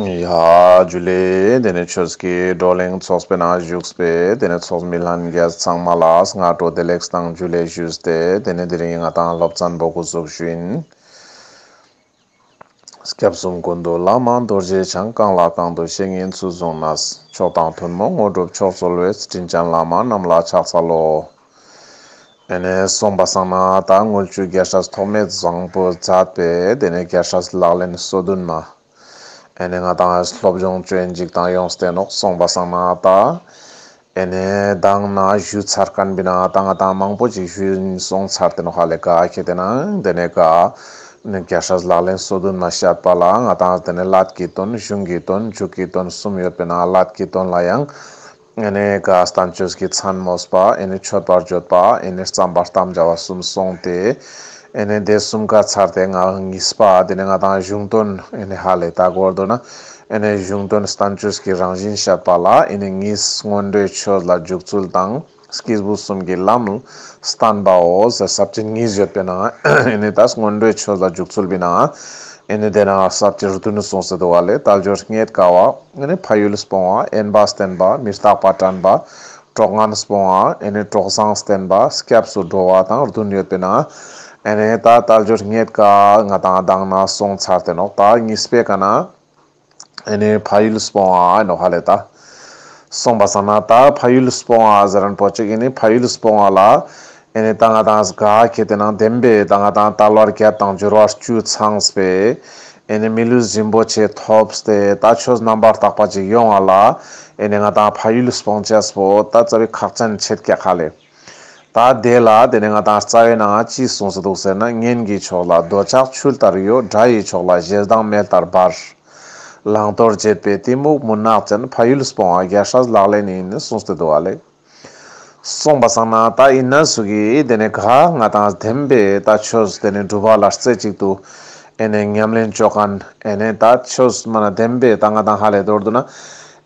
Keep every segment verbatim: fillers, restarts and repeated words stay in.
ཡ་ཇུ་ལེ། དེ་ནས་ཆོས་ཀྱི་བགྲོ་གླེང་ཚོགས་པའི་ནང་བཞུགས་པའི་དེ་ནས་ཚོགས་མི་ལྷན་རྒྱས་ཚང་མ་ལ་སྔ་དྲོ་བདེ་ལེགས་དང་ཇུ་ལེ་ཞུས་ཏེ། དེ་ནས་དེ་རིང་ང་ཏང་སློབ་ཚན་པོ་འགོ་ཚུགས་ཞུ་ཡིན། སྐྱབས་གསུམ་ཀུན་འདུས་བླ་མ་རྡོ་རྗེ་འཆང་། གང་ལ་གང་འདུལ་བཤེས་གཉེན་ཚུལ་བཟུང་ནས། མཆོག་དང་ཐུན་མོང་དངོས་གྲུབ་མཆོག་སྩོལ་བའི། དྲིན་ཅན་བླ་མ་རྣམས་ལ་ཕྱག་འཚལ་ལོ། ཨེ་ནས་སོང་པ་སང་ན་ད་དངུལ་ཆུ་རྒྱལ་སྲས་ཐོགས་མེད་བཟང་པོས་མཛད་པའི་དེ་ནས་རྒྱལ་སྲས་ལག་ལེན་སོ་བདུན་མ། ཨེ་ནས་ང་ཏང་སློབ་སྦྱོང་ཅོ་ཡིན་ཅིག་དང་ཡོངས་ཏེ་ནོག། སོང་པ་སང་ན་ད་ཨེ་ནས་མདང་ན་ཞུ་ཚར་ཁན་བི་ན་ད་ང་ཏང་མང་པོ་ཅིག་ཞུ་ཡིན་སོང་ཚར་ཏེ་ནོག་ཧ་ལེ། ག་ཁེ་ཏེ་ན་དེ་ནས་ག་ནས་རྒྱལ་སྲས་ལག་ལེན་སོ་བདུན་མ་བཤད་པ་ལ་ང་ཏང་དེ་ནས་ཀླད་ཀྱི་དོན་གཞུང་གི་དོན་མཇུག་གི་དོན་གསུམ་ཡོད་པའི་ནང་ཀླད་ཀྱི་དོན་ལ་ཡང་ཨེ་ནས་ག་བསྟན་བཅོས་ཀྱི་མཚན་མོ་པ། ཨེ་ནས་མཆོད་པར་བརྗོད་པ། ཨེ་ནས་བརྩམ་པར་དམ་བཅའ་བ་གསུམ་སོང་སྟེ། ཨེ་ནས་དེ་གསུམ་ཀ་ཚར་ཏེ་ང་གཉིས་པ་དེ་ནས་ང་ཏང་གཞུང་དོན་ཨེ་ནས་ཧ་ལེ་ད་གོ་དོ་ན་ཨེ་ནས་གཞུང་དོན་བསྟན་བཅོས་ཀྱི་རང་བཞིན་བཤད་པ་ལ་ཨེ་ནས་གཉིས་སྔོན་འགྲོའི་ཆོས་ལ་འཇུག་ཚུལ་དང་སྐྱེས་བུ་གསུམ་གྱི་ལམ་བསྟན་པའོ་ཟེར་ས་བཅད་གཉིས་ཡོད་པའི་ནང་ཨེ་ནས་ད་སྔོན་འགྲོའི་ཆོས་ལ་འཇུག་ཚུལ་བི་ནང་ཨེ་ནས་དེ་ནང་ས་བཅད་བདུན་གསུངས་སེ་འདུག་པ་ལེ། དལ་འབྱོར་རྙེད་དཀའ་བ། ཨེ་ནས་ཕ་ཡུལ་སྤོང་བ། དབེན་པ་བསྟེན་པ། མི་རྟག་པ་དྲན་པ། གྲོགས་ངན་སྤོང་བ། ཨེ་ནས་གྲོགས་བཟང་བསྟེན་པ། སྐྱབས་སུ་འགྲོ་བ་དང་བདུན་ཡོད་པའི་ནང་ཨེ་ནས་ད་དལ་འབྱོར་རྙེད་དཀའ་ང་ཏང་མདང་ན་སོང་ཚར་ཏེ་ནོག། ད་གཉིས་པའི་ཀ་ན་ཨེ་ནས་ཕ་ཡུལ་སྤོང་བ་ཨེ་ནོག་ཧ་ལེ་ད། སོང་པ་སང་ན་ད་ཕ་ཡུལ་སྤོང་བ་ཟེར་ཁན་པོ་ཅིག་ཨེ་ནས་ཕ་ཡུལ་སྤོང་བ་ལ་ཨེ་ནས་ད་ང་ཏང་ག་ཁེ་ཏེ་ན་བདེན་པའི་ད་ང་ཏང་དལ་བ་བརྒྱད་དང་འབྱོར་བ་བཅུ་ཚང་བའི་ཨེ་ནས་མི་ལུས་རིན་པོ་ཆེ་ཐོབ་སྟེ་ད་ཆོས་རྣམ་པར་དག་པ་ཅིག་ཡོང་བ་ལ་ཨེ་ནས་ང་ཏང་ཕ་ཡུལ་སྤོང་ཅེས་པོ་ད་རྩ་བའི་ཁག་ཅན་ཆེད་ཀྱག་ཧ་ལེ། ད་དེ་ལ་དེ་ནས་ང་ཏང་རྩ་བའི་ནང་ཅི་གསུངས་སེ་འདུག་ཟེར་ན། གཉེན་གྱི་ཕྱོགས་ལ་འདོད་ཆགས་ཆུ་ལྟར་གཡོ། དགྲ་ཡི་ཕྱོགས་ལ་ཞེ་སྡང་མེ་ལྟར་འབར། བླང་དོར་བྱེད་པའི་གཏི་མུག་མུན་ནག་ཅན། ཕ་ཡུལ་སྤོང་བ་རྒྱལ་སྲས་ལག་ལེན་ཡིན། གསུངས་ཏེ་འདུག་པ་ལེ། སོང་པ་སང་ན་ད་ཡིན་ན་སུ་གི་དེ་ནས་ག་ང་ཏང་བདེན་པའི་ད་ཆོས་དེ་ནས་སྒྲུབ་པ་ལ་རྩེ་གཅིག་ཏུ་ཨེ་ནས་ཉམས་ལེན་ཅོ་ཁན་ཨེ་ནས་ད་ཆོས་མ་ན་བདེན་པའི་ད་ང་ཏང་ཧ་ལེ་མདོར་བསྡུ་ན་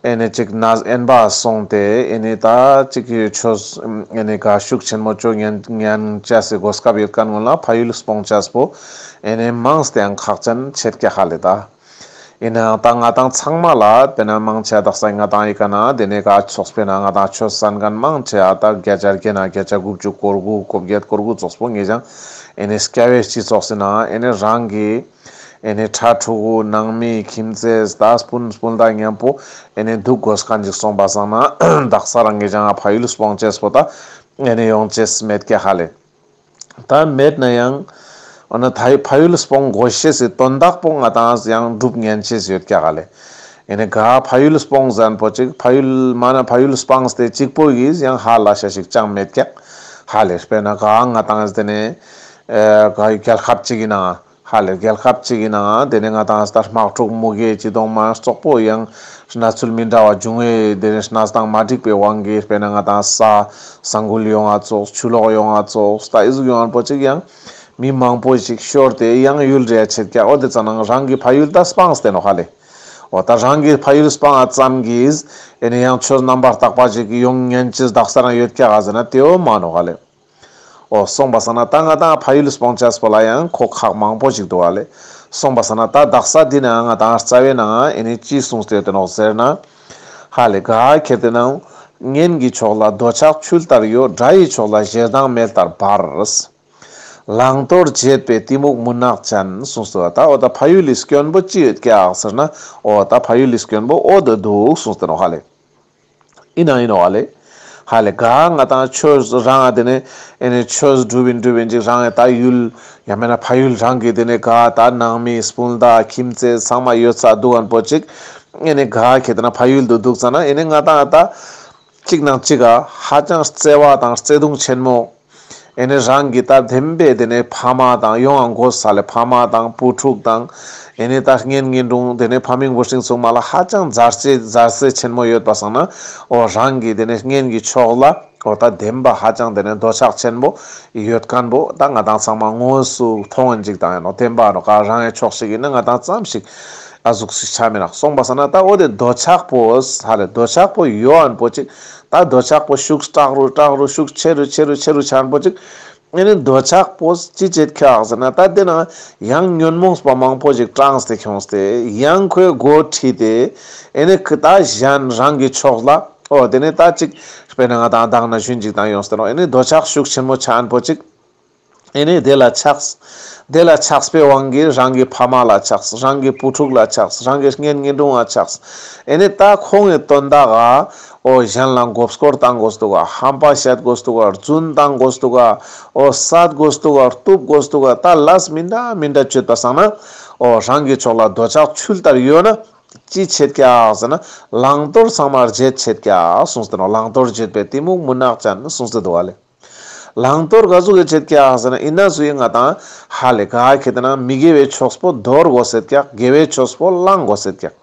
ཨེ་ནས་ཅིག་ན་དབེན་པ་སོང་སྟེ་ཨེ་ནས་ད་ཅིག་གི་ཆོས་ཨེ་ནས་ག་ཤུགས་ཆེན་མོ་ཅོ་ཉན་ཉན་ཅེས་སི་གོ་སྐབས་ཡོད་ཁན་ཀུན་ལ་ཕ་ཡུལ་སྤོང་ཅེས་པོ་ཨེ་ནས་མང་སྟེ་ཡང་ཁག་ཅན་ཆེད་ཀྱག་ཧ་ལེ་ད། ཡིན་ནའང་ད་ང་ཏང་ཚང་མ་ལ་དཔེར་ན་མང་ཆེ་དག་ས་ང་ཏང་ཡི་ཀ་ན་དེ་ནས་ག་ཚོགས་པའི་ནང་ང་ཏང་ཆོས་གསན་ཁན་མང་ཆེ་ཨ་ད་བརྒྱ་ཆ་བརྒྱ་ན་བརྒྱ་ཆ་དགུ་བཅུ་གོ་དགུ་གོ་བརྒྱད་གོ་དགུ་ཙོགས་པོ་ངེད་ཅག་ཨེ་ནས་སྐྱ་བོའི་སྤྱི་ཚོགས་སི་ནང་ཨེ་ནས་རང་གི་ཨེ་ནས་ཕྲུ་གུ་ནང་མི་ཁྱིམ་མཚེས་ད་སྤུན་སྤུན་ཟླ་མཉམ་པོ་ཨེ་ནས་འདུག་དགོས་ཁན་ཅིག་སོང་པ་སང་ན་དག་ས་རང་ངེད་ཅག་ཕ་ཡུལ་སྤོང་ཅེས་པོ་ད་ཨེ་ནས་ཡོང་ཅེས་མེད་ཀྱག་ཧ་ལེ། ད་མེད་ན་ཡང་འོ་ན་ད་ཕ་ཡུལ་སྤོང་དགོས་ཤེས་སི་དོན་དག་པོ་ང་ཏང་ཡང་སྒྲུབ་ཉན་ཅེས་ཡོད་ཀྱག་ཧ་ལེ། ཨེ་ནས་ག་ཕ་ཡུལ་སྤོང་ཟེར་ཁན་པོ་ཅིག་ཕ་ཡུལ་མ་ན་ཕ་ཡུལ་སྤངས་ཏེ་གཅིག་པོ་ཡིས་ཡང་ཧ་ལས་ཤེས་ཤིག་ཅང་མེད་ཀྱག་ཧ་ལེ། དཔེར་ན་ག་ང་ཏང་དེ་ནས་ཨེ་ག་རྒྱལ་ཁབ་ཅིག་གི་ནང་ཧ་ལེ་རྒྱལ་ཁབ་ཅིག་གི་ནང་དེ་ནས་ང་ཏང་ད་དམག་འཁྲུག་མུ་གེ་ཅི་དང་མ་སོགས་པོ་ཡང་གནས་ཚུལ་མི་འདྲ་བ་འབྱུང་བའི་དེ་ནས་གནས་སྟངས་མ་འགྲིག་པའི་དབང་གིས་དཔེར་ན་ང་ཏང་ས་ས་འགུལ་ཡོང་ང་ཙོགས་ཆུ་ལོག་ཡོང་ང་ཙོགས་ད་ཨི་ཟུག་ཡོང་ང་པོ་ཅིག་ཡང་མི་མང་པོ་ཞིག་ཤོར་ཏེ་ཡང་ཡུལ་རེ་ཆེད་ཀྱག་འོ་དེ་ཙ་ན་རང་གི་ཕ་ཡུལ་ད་སྤངས་ཏེ་ནོག་ཧ་ལེ། འོ་ད་རང་གི་ཕ་ཡུལ་སྤངས་ཙམ་གྱིས་ཨེ་ནས་ཡང་ཆོས་རྣམ་པར་དག་པ་ཞིག་ཡོང་ཉན་ཅེས་དག་ས་རང་ཡོད་ཀྱག་ཟེར་ན་དེའོ་མ་ནོག་ཧ་ལེ། འོ་སོང་པ་སང་ན་ད་ང་ཏང་ཕ་ཡུལ་སྤོང་ཅེས་པོ་ལ་ཡང་ཁོ་ཁག་མང་པོ་ཞིག་འདུག་ཧ་ལེ། སོང་པ་སང་ན་ད་དག་ས་འདི་ན་ང་ཏང་རྩ་བའི་ནང་ཨེ་ནས་ཅི་གསུངས་ཏེ་ཡོད་དེ་ནོག་ཟེར་ན། ཧ་ལེ་ག་ཁེ་ཏེ་ན་གཉེན་གྱི་ཕྱོགས་ལ་འདོད་ཆགས་ཆུ་ལྟར་གཡོ། དགྲ་ཡི་ཕྱོགས་ལ་ཞེ་སྡང་མེ་ལྟར་འབར། བླང་དོར་བྱེད་པའི་གཏི་མུག་མུན་ནག་ཅན། གསུངས་སོ། ད་འོ་ད་ཕ་ཡུལ་ལི་སྐྱོན་པོ་ཅི་ཡོད་ཀྱག་ཟེར་ན་འོ་ད་ཕ་ཡུལ་ལི་སྐྱོན་པོ་འོ་དོ་འདུག་གསུངས་ཏེ་ནོག་ཧ་ལེ། ཨིན་ན་ཨིན་ནོག་ཧ་ལེ། ཧ་ལེ་ག་ང་ཏང་ཆོས་རང་ཨ་དེ་ནས་ཨེ་ནས་ཆོས་སྒྲུབ་ཨིན་སྒྲུབ་ཨིན་ཅིག་རང་ཨེ་ད་ཡུལ་ཡང་མེད་ན་ཕ་ཡུལ་རང་གི་དེ་ནས་ག་ད་ནང་མི་སྤུན་ཟླ་ཁྱིམ་མཚེས་ཚང་མ་ཡོད་ས་འདུག་ཨན་པོ་ཅིག་ཨེ་ནས་ག་ཁེ་ཏེ་ན་ཕ་ཡུལ་དུ་འདུག་ཙ་ན་ཨེ་ནས་ང་ཏང་ཨ་ད་ཅིག་ནང་ཅིག་ག་ཧ་ཅང་བརྩེ་བ་དང་བརྩེ་དུང་ཆེན་མོ། ཨེ་ནས་རང་གི་ད་བདེན་པའི་དེ་ནས་ཕ་མ་དང་ཡོང་ཨང་གོ་ས་ལེ་ཕ་མ་དང་བུ་ཕྲུག་དང་ཨེ་ནས་ད་གཉེན་ཉེ་འབྲུང་དེ་ནས་ཕ་མིང་བུ་སྲིང་ཚང་མ་ལ་ཧ་ཅང་མཛའ་བརྩེ་མཛའ་བརྩེ་ཆེན་མོ་ཡོད་པ་སང་ན་འོ་རང་གི་དེ་ནས་གཉེན་གྱི་ཕྱོགས་ལ་འོ་ད་བདེན་པ་ཧ་ཅང་དེ་ནས་འདོད་ཆགས་ཆེན་པོ་ཡོད་ཁན་པོ་ད་ང་ཏང་ཚང་མ་དངོས་སུ་མཐོང་ཨིན་ཅིག་དང་ཡང་ནོག་བདེན་པ་ནོག་ག་རང་ཨེ་ཕྱོགས་ཤིག་ཨིན་ན་ང་ཏང་ཙམ་ཞིག་ཨ་ཟུག་ཞིག་ཆ་མི་ནོག་སོང་པ་སང་ན་ད་འོ་དེ་འདོད་ཆགས་པོ་ཧ་ལེ་འདོད་ཆགས་པོ་ཡོད་ཨན་པོ་ཅིག་ད་འདོད་ཆགས་པོ་ཤུགས་དྲག་རུ་དྲག་རུ་ཤུགས་ཆེ་རུ་ཆེ་རུ་ཆེ་རུ་ཆ་ཨན་པོ་ཅིག་ ཨེ་ནི་འདོད་ཆགས་པོ་ཅི་བྱེད་ཀྱག་ཟེར་ན། ད་དེ་ན་ཡང་ཉོན་མོངས་པ་མང་པོ་ཞིག་དྲངས་ཏེ་ཁྱོངས་ཏེ་ཡང་ཁོའི་མགོ་ཁྲིད་དེ་ཨེ་ནི་ཁི་ད་གཞན་རང་གི་ཕྱོགས་ལ། འོ་དེ་ནི་ད་ཅིག་དཔེར་ན་ང་དང་མདང་ན་ཞུན་ཅིག་དང་ཡོངས་ཏེ་ནོག་ཨེ་ནི་འདོད་ཆགས་ཤུགས་ཆེན་མོ་ཆ་ཨན་པོ་ཅིག་ཨེ་ནི་དེ་ལ་ཆགས། དེ་ལ་ཆགས་པའི་དབང་གིས་རང་གི་ཕ་མ་ལ་ཆགས། རང་གི་བུ་ཕྲུག་ལ་ཆགས། རང་གི་གཉེན་ཉེ་དྲུང་ལ་ཆགས། ཨེ་ནི་ད་ཁོང་གི་དོན་དག་ག་འོ་གཞན་ལ་མགོ་སྐོར་བཏང་དགོས་འདུག་ག་ཧམ་པ་བཤད་དགོས་འདུག་ག་རྫུན་བཏང་དགོས་འདུག་ག་འོ་བསད་དགོས་འདུག་ག་གཏུབ་དགོས་འདུག་ག་ད་ལས་མི་འདྲ་མི་འདྲ་བཅོས་པ་སང་ན། འོ་རང་གི་ཕྱོགས་ལ་འདོད་ཆགས་ཆུ་ལྟར་ཡོད་ན་ཅི་བྱེད་ཀྱག་ཟེར་ན། བླང་དོར་ཚང་མ་བརྗེད་བྱེད་ཀྱག་གསུངས་ཏེ་ནོག་བླང་དོར་བརྗེད་པས་གཏི་མུག་མུན་ནག་ཅན་གསུངས་ཏེ་འདུག་ག་ལེ། བླང་དོར་ག་ཟུག་གི་བྱེད་ཀྱག་ཟེར་ན། ཨིན་ན་ཟུག་ཡིན་ང་དང་ཧ་ལེ་ག་ཁེ་ཏེ་ན་མི་དགེ་བའི་ཕྱོགས་པོ་དོར་དགོས་སེད་ཀྱག་དགེ་བའི་ཕྱོགས་པོ་བླང་དགོས་སེད་ཀྱག་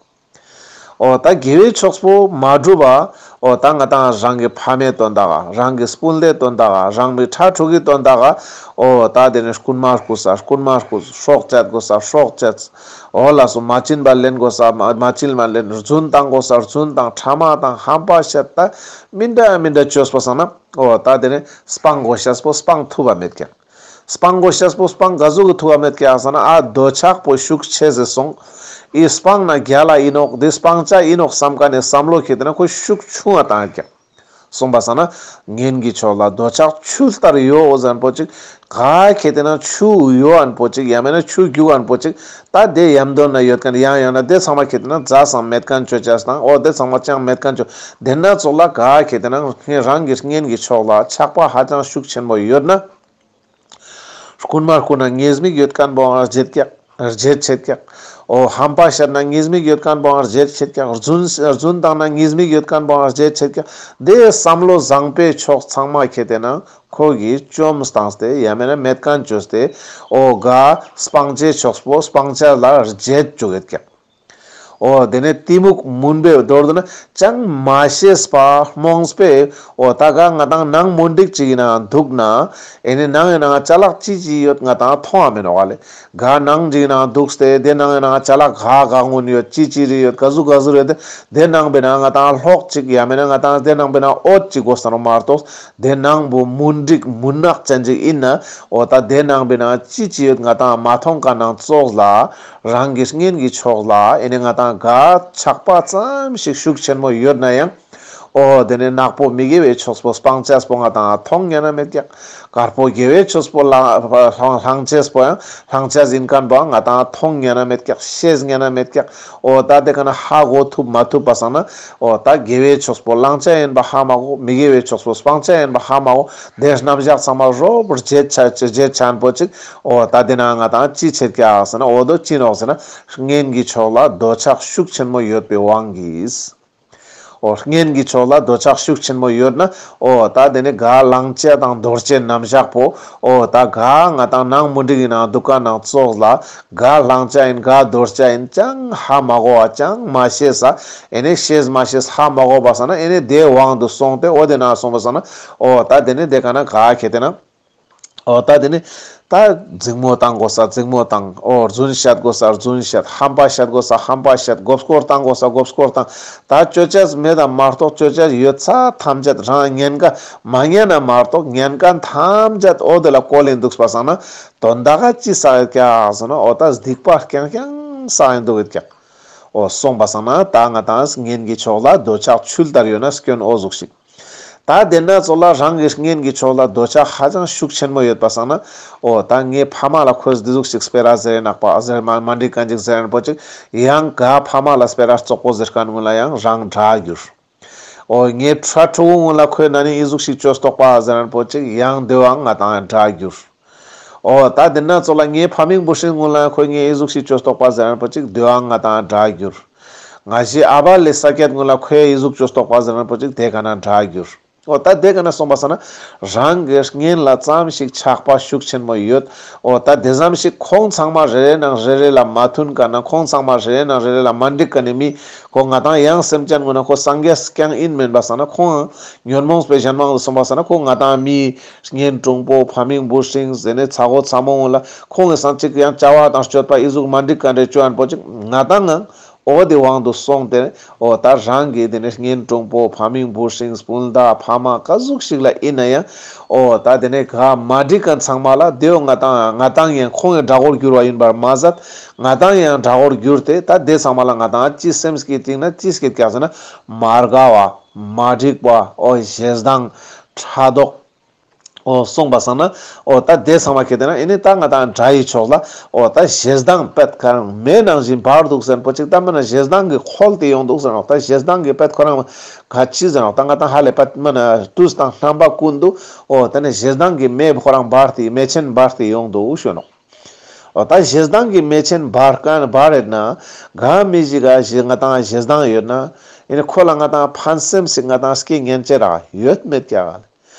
འོ་ད་དགེ་བའི་ཕྱོགས་པོ་མ་བསྒྲུབ་པ། འོ་ད་ང་དང་རང་གི་ཕ་མའི་དོན་དག་ག་རང་གི་སྤུན་ཟླའི་དོན་དག་ག་རང་མི་ཕྲུ་གུ་གི་དོན་དག་ག་འོ་ད་དེ་ནི་རྐུན་མ་རྐུས་ས་རྐུན་མ་རྐུས། སྲོག་བཅད་དགོས་ས་སྲོག་བཅད། འོ་ལ་སོ་མ་བྱིན་པ་ལེན་དགོས་ས་མ་མ་བྱིན་པ་ལེན། རྫུན་བཏང་དགོས་ས་རྫུན་བཏང་། ཕྲ་མ་བཏང་ཧམ་པ་བཤད། ད་མི་འདྲ་མི་འདྲ་བཅོས་པ་སང་ན། འོ་ད་དེ་ནི་སྤང་དགོས་ཤེས་པོ་སྤང་ཐུབ་པ་མེད་ཀྱག་སྤང་དགོས་ཤེས་པོ་སྤང་ག་ཟུག་གི་ཐུབ་པ་མེད་ཀྱག་ཟེར་ན། ཨ་འདོད་ཆགས་པོ་ཤུགས་ཆེ་ཟེར་སོང་། ཨི་སྤང་ན་རྒྱལ་ལ་ཨིན་ནོག་འདི་སྤང་བྱ་ཨིན་ནོག་བསམ་ཀ་ནས་བསམ་བློ་ཁེ་ཏེ་ན་ཁོ་ཤུགས་ཆུང་བ་བཏང་ཀྱག་གསུངས་པ་སང་ན། གཉེན་གྱི་ཕྱོགས་ལ་འདོད་ཆགས་ཆུ་ལྟར་ཡོད་འོ་ཟེར་ཨན་པོ་ཅིག་ག་ཁེ་ཏེ་ན་ཆུ་ཡོད་ཨན་པོ་ཅིག་ཡང་མེད་ན་ཆུ་རྒྱུག་ཨན་པོ་ཅིག་ད་དེ་ཡམ་དོན་ན་ཡོད་ཁན་ཡང་ཡང་ན་དེ་ཚང་མ་ཁེ་ཏེ་ན་རྫ་སང་མེད་ཁན་ཅོ་ཅེས་དང་། འོ་དེ་ཚང་མ་ཅང་མེད་ཁན་ཅོ། དེ་ན་ཙོགས་ལ་ག་ཁེ་ཏེ་ན་ངེད་རང་གི་གཉེན་གྱི་ཕྱོགས་ལ་ཆགས་པ་ཧ་ཅང་ཤུགས་ཆེན་པོ་ཡོད་ན། རྐུན་མ་རྐུ་ན་ཉེས་དམིགས་ཡོད་ཁན་པོའང་བརྗེད་ཀྱག་བརྗེད་ཆེད་ཀྱག་འོ་ཧམ་པ་བཤད་ན་ཉེས་དམིགས་ཡོད་ཁན་པོའང་བརྗེད་ཆེད་ཀྱག་རྫུན་རྫུན་བཏང་ན་ཉེས་དམིགས་ཡོད་ཁན་པོའང་བརྗེད་ཆེད་ཀྱག་དེ་བསམ་བློ་བཟང་པོའི་ཕྱོགས་ཚང་མ་ཁེ་ཏེ་ན་ཁོ་གིས་བཅོམ་བཏང་སྟེ་ཡང་མེད་ན་མེད་ཁན་བཅོས་ཏེ། འོ་ག་སྤང་བྱའི་ཕྱོགས་པོ་སྤང་བྱ་ལ་བརྗེད་བཅུག་ཡོད་ཀྱག་འོ་དེ་ནས་གཏི་མུག་མུན་པའི་མདོར་བསྡུ་ན་ཅང་མ་ཤེས་པ་རྨོངས་པས། འོ་ད་ག་ང་དང་ནང་མུན་དིག་ཅིག་གི་ནང་འདུག་ན། ཨེ་ནི་ནང་ཡི་ནང་ཅ་ལག་ཅི་ཅི་ཡོད་ང་དང་མཐོང་བ་མེད་ནོག་ལེ། ག་ནང་ཅིག་གི་ནང་འདུག་སྟེ་དེ་ནང་ཡི་ནང་ཅ་ལག་ག་ག་གུན་ཡོད་ཅི་ཅི་རེ་ཡོད་ག་ཟུག་ག་ཟུག་རེ་དེ་དེ་ནང་པའི་ནང་ང་དང་གློག་ཅིག་ཡང་མེད་ན་ང་དང་དེ་ནང་པའི་ནང་འོད་ཅིག་དགོས་ས་ནོག་མ་གཏོགས། དེ་ནང་པོ་མུན་དིག་མུན་ནག་ཅན་ཅིག་ཨིན་ན། འོ་ད་དེ་ནང་པའི་ནང་ཅི་ཅི་ཡོད་ང་དང་མ་མཐོང་ཁན་ཙོགས་ལ། རང་གི་གཉེན་གྱི་ཕྱོགས་ལ་ཨེ་ནི་ང་དང་ག་ཆགས་པ་ཙམ་ཞིག་ཤུགས་ཆེན་མོ་ཡོད་ན་ཡང་། འོ་དེ་ནི་ནག་པོ་མི་དགེ་བའི་ཕྱོགས་པོ་སྤང་བྱས་པོ་ང་དང་མཐོང་ཉན་ན་མེད་ཀྱག་དཀར་པོ་དགེ་བའི་ཕྱོགས་པོ་བླང་བླང་བྱས་པོ་ཡང་བླང་བྱས་ཨིན་ཁན་པོ་ང་དང་མཐོང་ཉན་ན་མེད་ཀྱག་ཤེས་ཉན་ན་མེད་ཀྱག་འོ་ད་དེ་ཀ་ན་ཧ་གོ་ཐུབ་མ་ཐུབ་པ་སང་ན། འོ་ད་དགེ་བའི་ཕྱོགས་པོ་བླང་བྱ་ཨིན་པ་ཧ་མ་གོ་མི་དགེ་བའི་ཕྱོགས་པོ་སྤང་བྱ་ཨིན་པ་ཧ་མ་གོ་དེ་རྣམ་གཞག་ཚང་མ་རོབ་བརྗེད་ཆ་བརྗེད་ཆ་ཨན་པོ་ཅིག་འོ་ད་དེ་ན་ང་དང་ཅི་ཆེད་ཀྱག་ཟེར་ན། འོ་དོ་ཅི་ནོག་ཟེར་ན། གཉེན་གྱི་ཕྱོགས་ལ་འདོད་ཆགས་ཤུགས་ཆེན་མོ་ཡོད་པའི་དབང་གིས། འོ་གཉེན་གྱི་ཕྱོགས་ལ་འདོད་ཆགས་ཤུགས་ཆེན་མོ་ཡོད་ན། འོ་ད་དེ་ནི་ག་བླང་བྱ་དང་དོར་བྱའི་རྣམ་གཞག་པོ། འོ་ད་ག་ང་དང་ནང་མུན་དིག་གི་ནང་འདུག་ཁན་ཙོགས་ལ། ག་བླང་བྱ་ཨིན་ག་དོར་བྱ་ཨིན་ཅང་ཧ་མ་གོ་བ་ཅང་མ་ཤེས་ས། ཨེ་ནི་ཤེས་མ་ཤེས་ཧ་མ་གོ་བ་སང་ན་ཨེ་ནི་དེ་དབང་དུ་སོང་སྟེ་འོ་དེ་ན་སོང་བ་སང་ན། འོ་ད་དེ་ནི་དེ་ཀ་ན་ག་ཁེ་ཏེ་ན། འོ་ད་དེ་ནི་ད་འཛིང་མོ་བཏང་དགོས་ས་འཛིང་མོ་བཏང་། འོ་རྫུན་བཤད་དགོས་ས་རྫུན་བཤད། ཧམ་པ་བཤད་དགོས་ས་ཧམ་པ་བཤད། མགོ་སྐོར་བཏང་དགོས་ས་མགོ་སྐོར་བཏང་། ད་ཅོ་ཅེས་མེད་དམ་མ་གཏོགས་ཅོ་ཅེས་ཡོད་ས་ཐམས་ཅད་རང་ཉན་ཁན་མ་ཉན་ན་མ་གཏོགས་ཉན་ཁན་ཐམས་ཅད་འོ་དེ་ལ་བཀོལ་ལེན་འདུག་པ་སང་ན། དོན་དག་ག་ཅི་བསགས་ཀྱག་ཟེར་ན། འོ་ད་སྡིག་པ་རྐྱང་རྐྱང་བསགས་ཡིན་འདུག་ཡོད་ཀྱག་འོ་སོང་པ་སང་ན་ད་ང་དང་གཉེན་གྱི་ཕྱོགས་ལ་འདོད་ཆགས་ཆུ་ལྟར་ཡོད་ན་སྐྱོན་འོ་ཟུག་ཞིག་ད་དེ་ན་ཙོགས་ལ་རང་གི་གཉེན་གྱི་ཕྱོགས་ལ་འདོད་ཆགས་ཧ་ཅང་ཤུགས་ཆེན་མོ་ཡོད་པ་སང་ན། འོ་ད་ངའི་ཕ་མ་ལ་ཁོས་འདི་ཟུག་ཞིག་སྤེ་ར་ཟེར་ནག་པ་ཟེར་མ་མ་འགྲིག་ཁན་ཅིག་ཟེར་ཨན་པོ་ཅིག་ཡང་ག་ཕ་མ་ལ་སྤེ་ར་བཙོག་པོ་ཟེར་ཁན་ཀུན་ལ་ཡང་རང་དགྲ་གྱུར། འོ་ངའི་ཕྲུ་གུ་ཀུན་ལ་ཁོས་ན་ནི་འི་ཟུག་ཞིག་ཅོས་ཏོག་པ་ཟེར་ཨན་པོ་ཅིག་ཡང་དེའང་ང་དང་དགྲ་གྱུར། འོ་ད་དེ་ན་ཙོགས་ལ་ངའི་ཕ་མིང་བུ་སྲིང་ཀུན་ལ་ཁོས་ངའི་འི་ཟུག་ཞིག་ཅོས་ཏོག་པ་ཟེར་ཨན་པོ་ཅིག་དེའང་ང་དང་དགྲ་གྱུར། ང་ཞི་ཨ་བ་ལེ་ས་ཀྱད་ཀུན་ལ་ཁོས་འི་ཟུག་ཅོས་ཏོག་པ་ཟེར་ཨན་པོ་ཅིག་དེ་ཀ་ན་དགྲ་གྱུར། འོ་ད་དེ་ཀ་ན་སོང་པ་སང་ན་རང་གི་གཉེན་ལ་ཙམ་ཞིག་ཆགས་པ་ཤུགས་ཆེན་མོ་ཡོད། འོ་ད་དེ་ཙམ་ཞིག་ཁོང་ཚང་མ་རེ་རེ་ནང་རེ་རེ་ལ་མ་མཐུན་ཀ་ན་ཁོང་ཚང་མ་རེ་རེ་ནང་རེ་རེ་ལ་མ་འགྲིག་ཀ་ནི་མི་ཁོ་ང་དང་ཡང་སེམས་ཅན་ཀུན་ན་ཁོ་སངས་རྒྱས་རྐྱང་ཨིན་མེན་པ་སང་ན་ཁོང་ཉོན་མོངས་པའི་གཞན་དབང་དུ་སོང་པ་སང་ན་ཁོ་ང་དང་མི་གཉེན་དྲུང་པོ་ཕ་མིང་བུ་སྲིང་ཟེར་ནས་ཚ་གོ་ཚ་མོ་ཀུན་ལ་ཁོང་གི་སང་ཅིག་ཡང་བྱ་བ་དང་སྤྱོད་པ་འི་ཟུག་མ་འགྲིག་ཀ་འདྲ་ཅོ་ཨན་པོ་ཅིག་ང་དང་ང་ འོ་དེ་དབང་དུ་སོང་སྟེ་འོ་ད་རང་གི་དེ་ནས་གཉེན་དྲུང་པོ་ཕ་མིང་བུ་སྲིང་སྤུན་ཟླ་ཕ་མ་ག་ཟུག་ཞིག་ལ་ཡིན་ན་ཡང་འོ་ད་དེ་ནས་ག་མ་འགྲིག་མཁན་ཚང་མ་ལ་དེ་ང་ཏང་ང་ཏང་ཡང་ཁོང་ཡང་དགྲ་བོར་གྱུར་བ་ཡིན་པར་མ་ཟད། ང་ཏང་ཡང་དགྲ་བོར་གྱུར་ཏེ་ད་དེ་ཚང་མ་ལ་ང་ཏང་ཅི་སེམས་ཀྱི་སྟེང་ན་ཅི་སྐྱེད་ཀྱག་ཟེར་ན་མ་དགའ་བ་མ་འགྲིག་པ་འོ་ཞེ་སྡང་ཕྲག་དོག་འོ་སོང་པ་སང་ན་འོ་ད་དེ་ཚང་མ་ཁྱེར་ཏེ་ན་ཨེ་ནི་ད་ང་ཏང་དགྲ་ཡི་ཕྱོགས་ལ་འོ་ད་ཞེ་སྡང་པད་ཁ་རང་མེ་ནང་བཞིན་འབར་འདུག་ཟེར་པོ་ཅིག་ད་མེ་ན་ཞེ་སྡང་གི་ཁོལ་ཏེ་ཡོང་འདུག་ཟེར་ནོག་ད་ཞེ་སྡང་གི་པད་ཁོ་རང་ག་ཅི་ཟེར་ནོག་ད་ང་ཏང་ཧ་ལས་པད་མེ་ན་དུས་དང་རྣམ་པ་ཀུན་ཏུ་འོ་ད་ནི་ཞེ་སྡང་གི་མེ་ཁོ་རང་འབར་ཏེ་མེ་ཆེན་འབར་ཏེ་ཡོང་འདུག་ཞུ་ནོག་འོ་ད་ཞེ་སྡང་གི་མེ་ཆེན་འབར་མཁན་འབར་རེད་ན་ག་མི་ཞིག་ག་ཞེ་ང་ཏང་ཞེ་སྡང་ཡོད་ན་ཨེ་ནི་ཁོ་ལ་ང་ཏང་ཕན་སེམས་ཤིག་ང་ཏང་སྐྱེ་ཉན་ཅེས་ར་ཡོད་མེད་ཀྱག་ག་ལེ།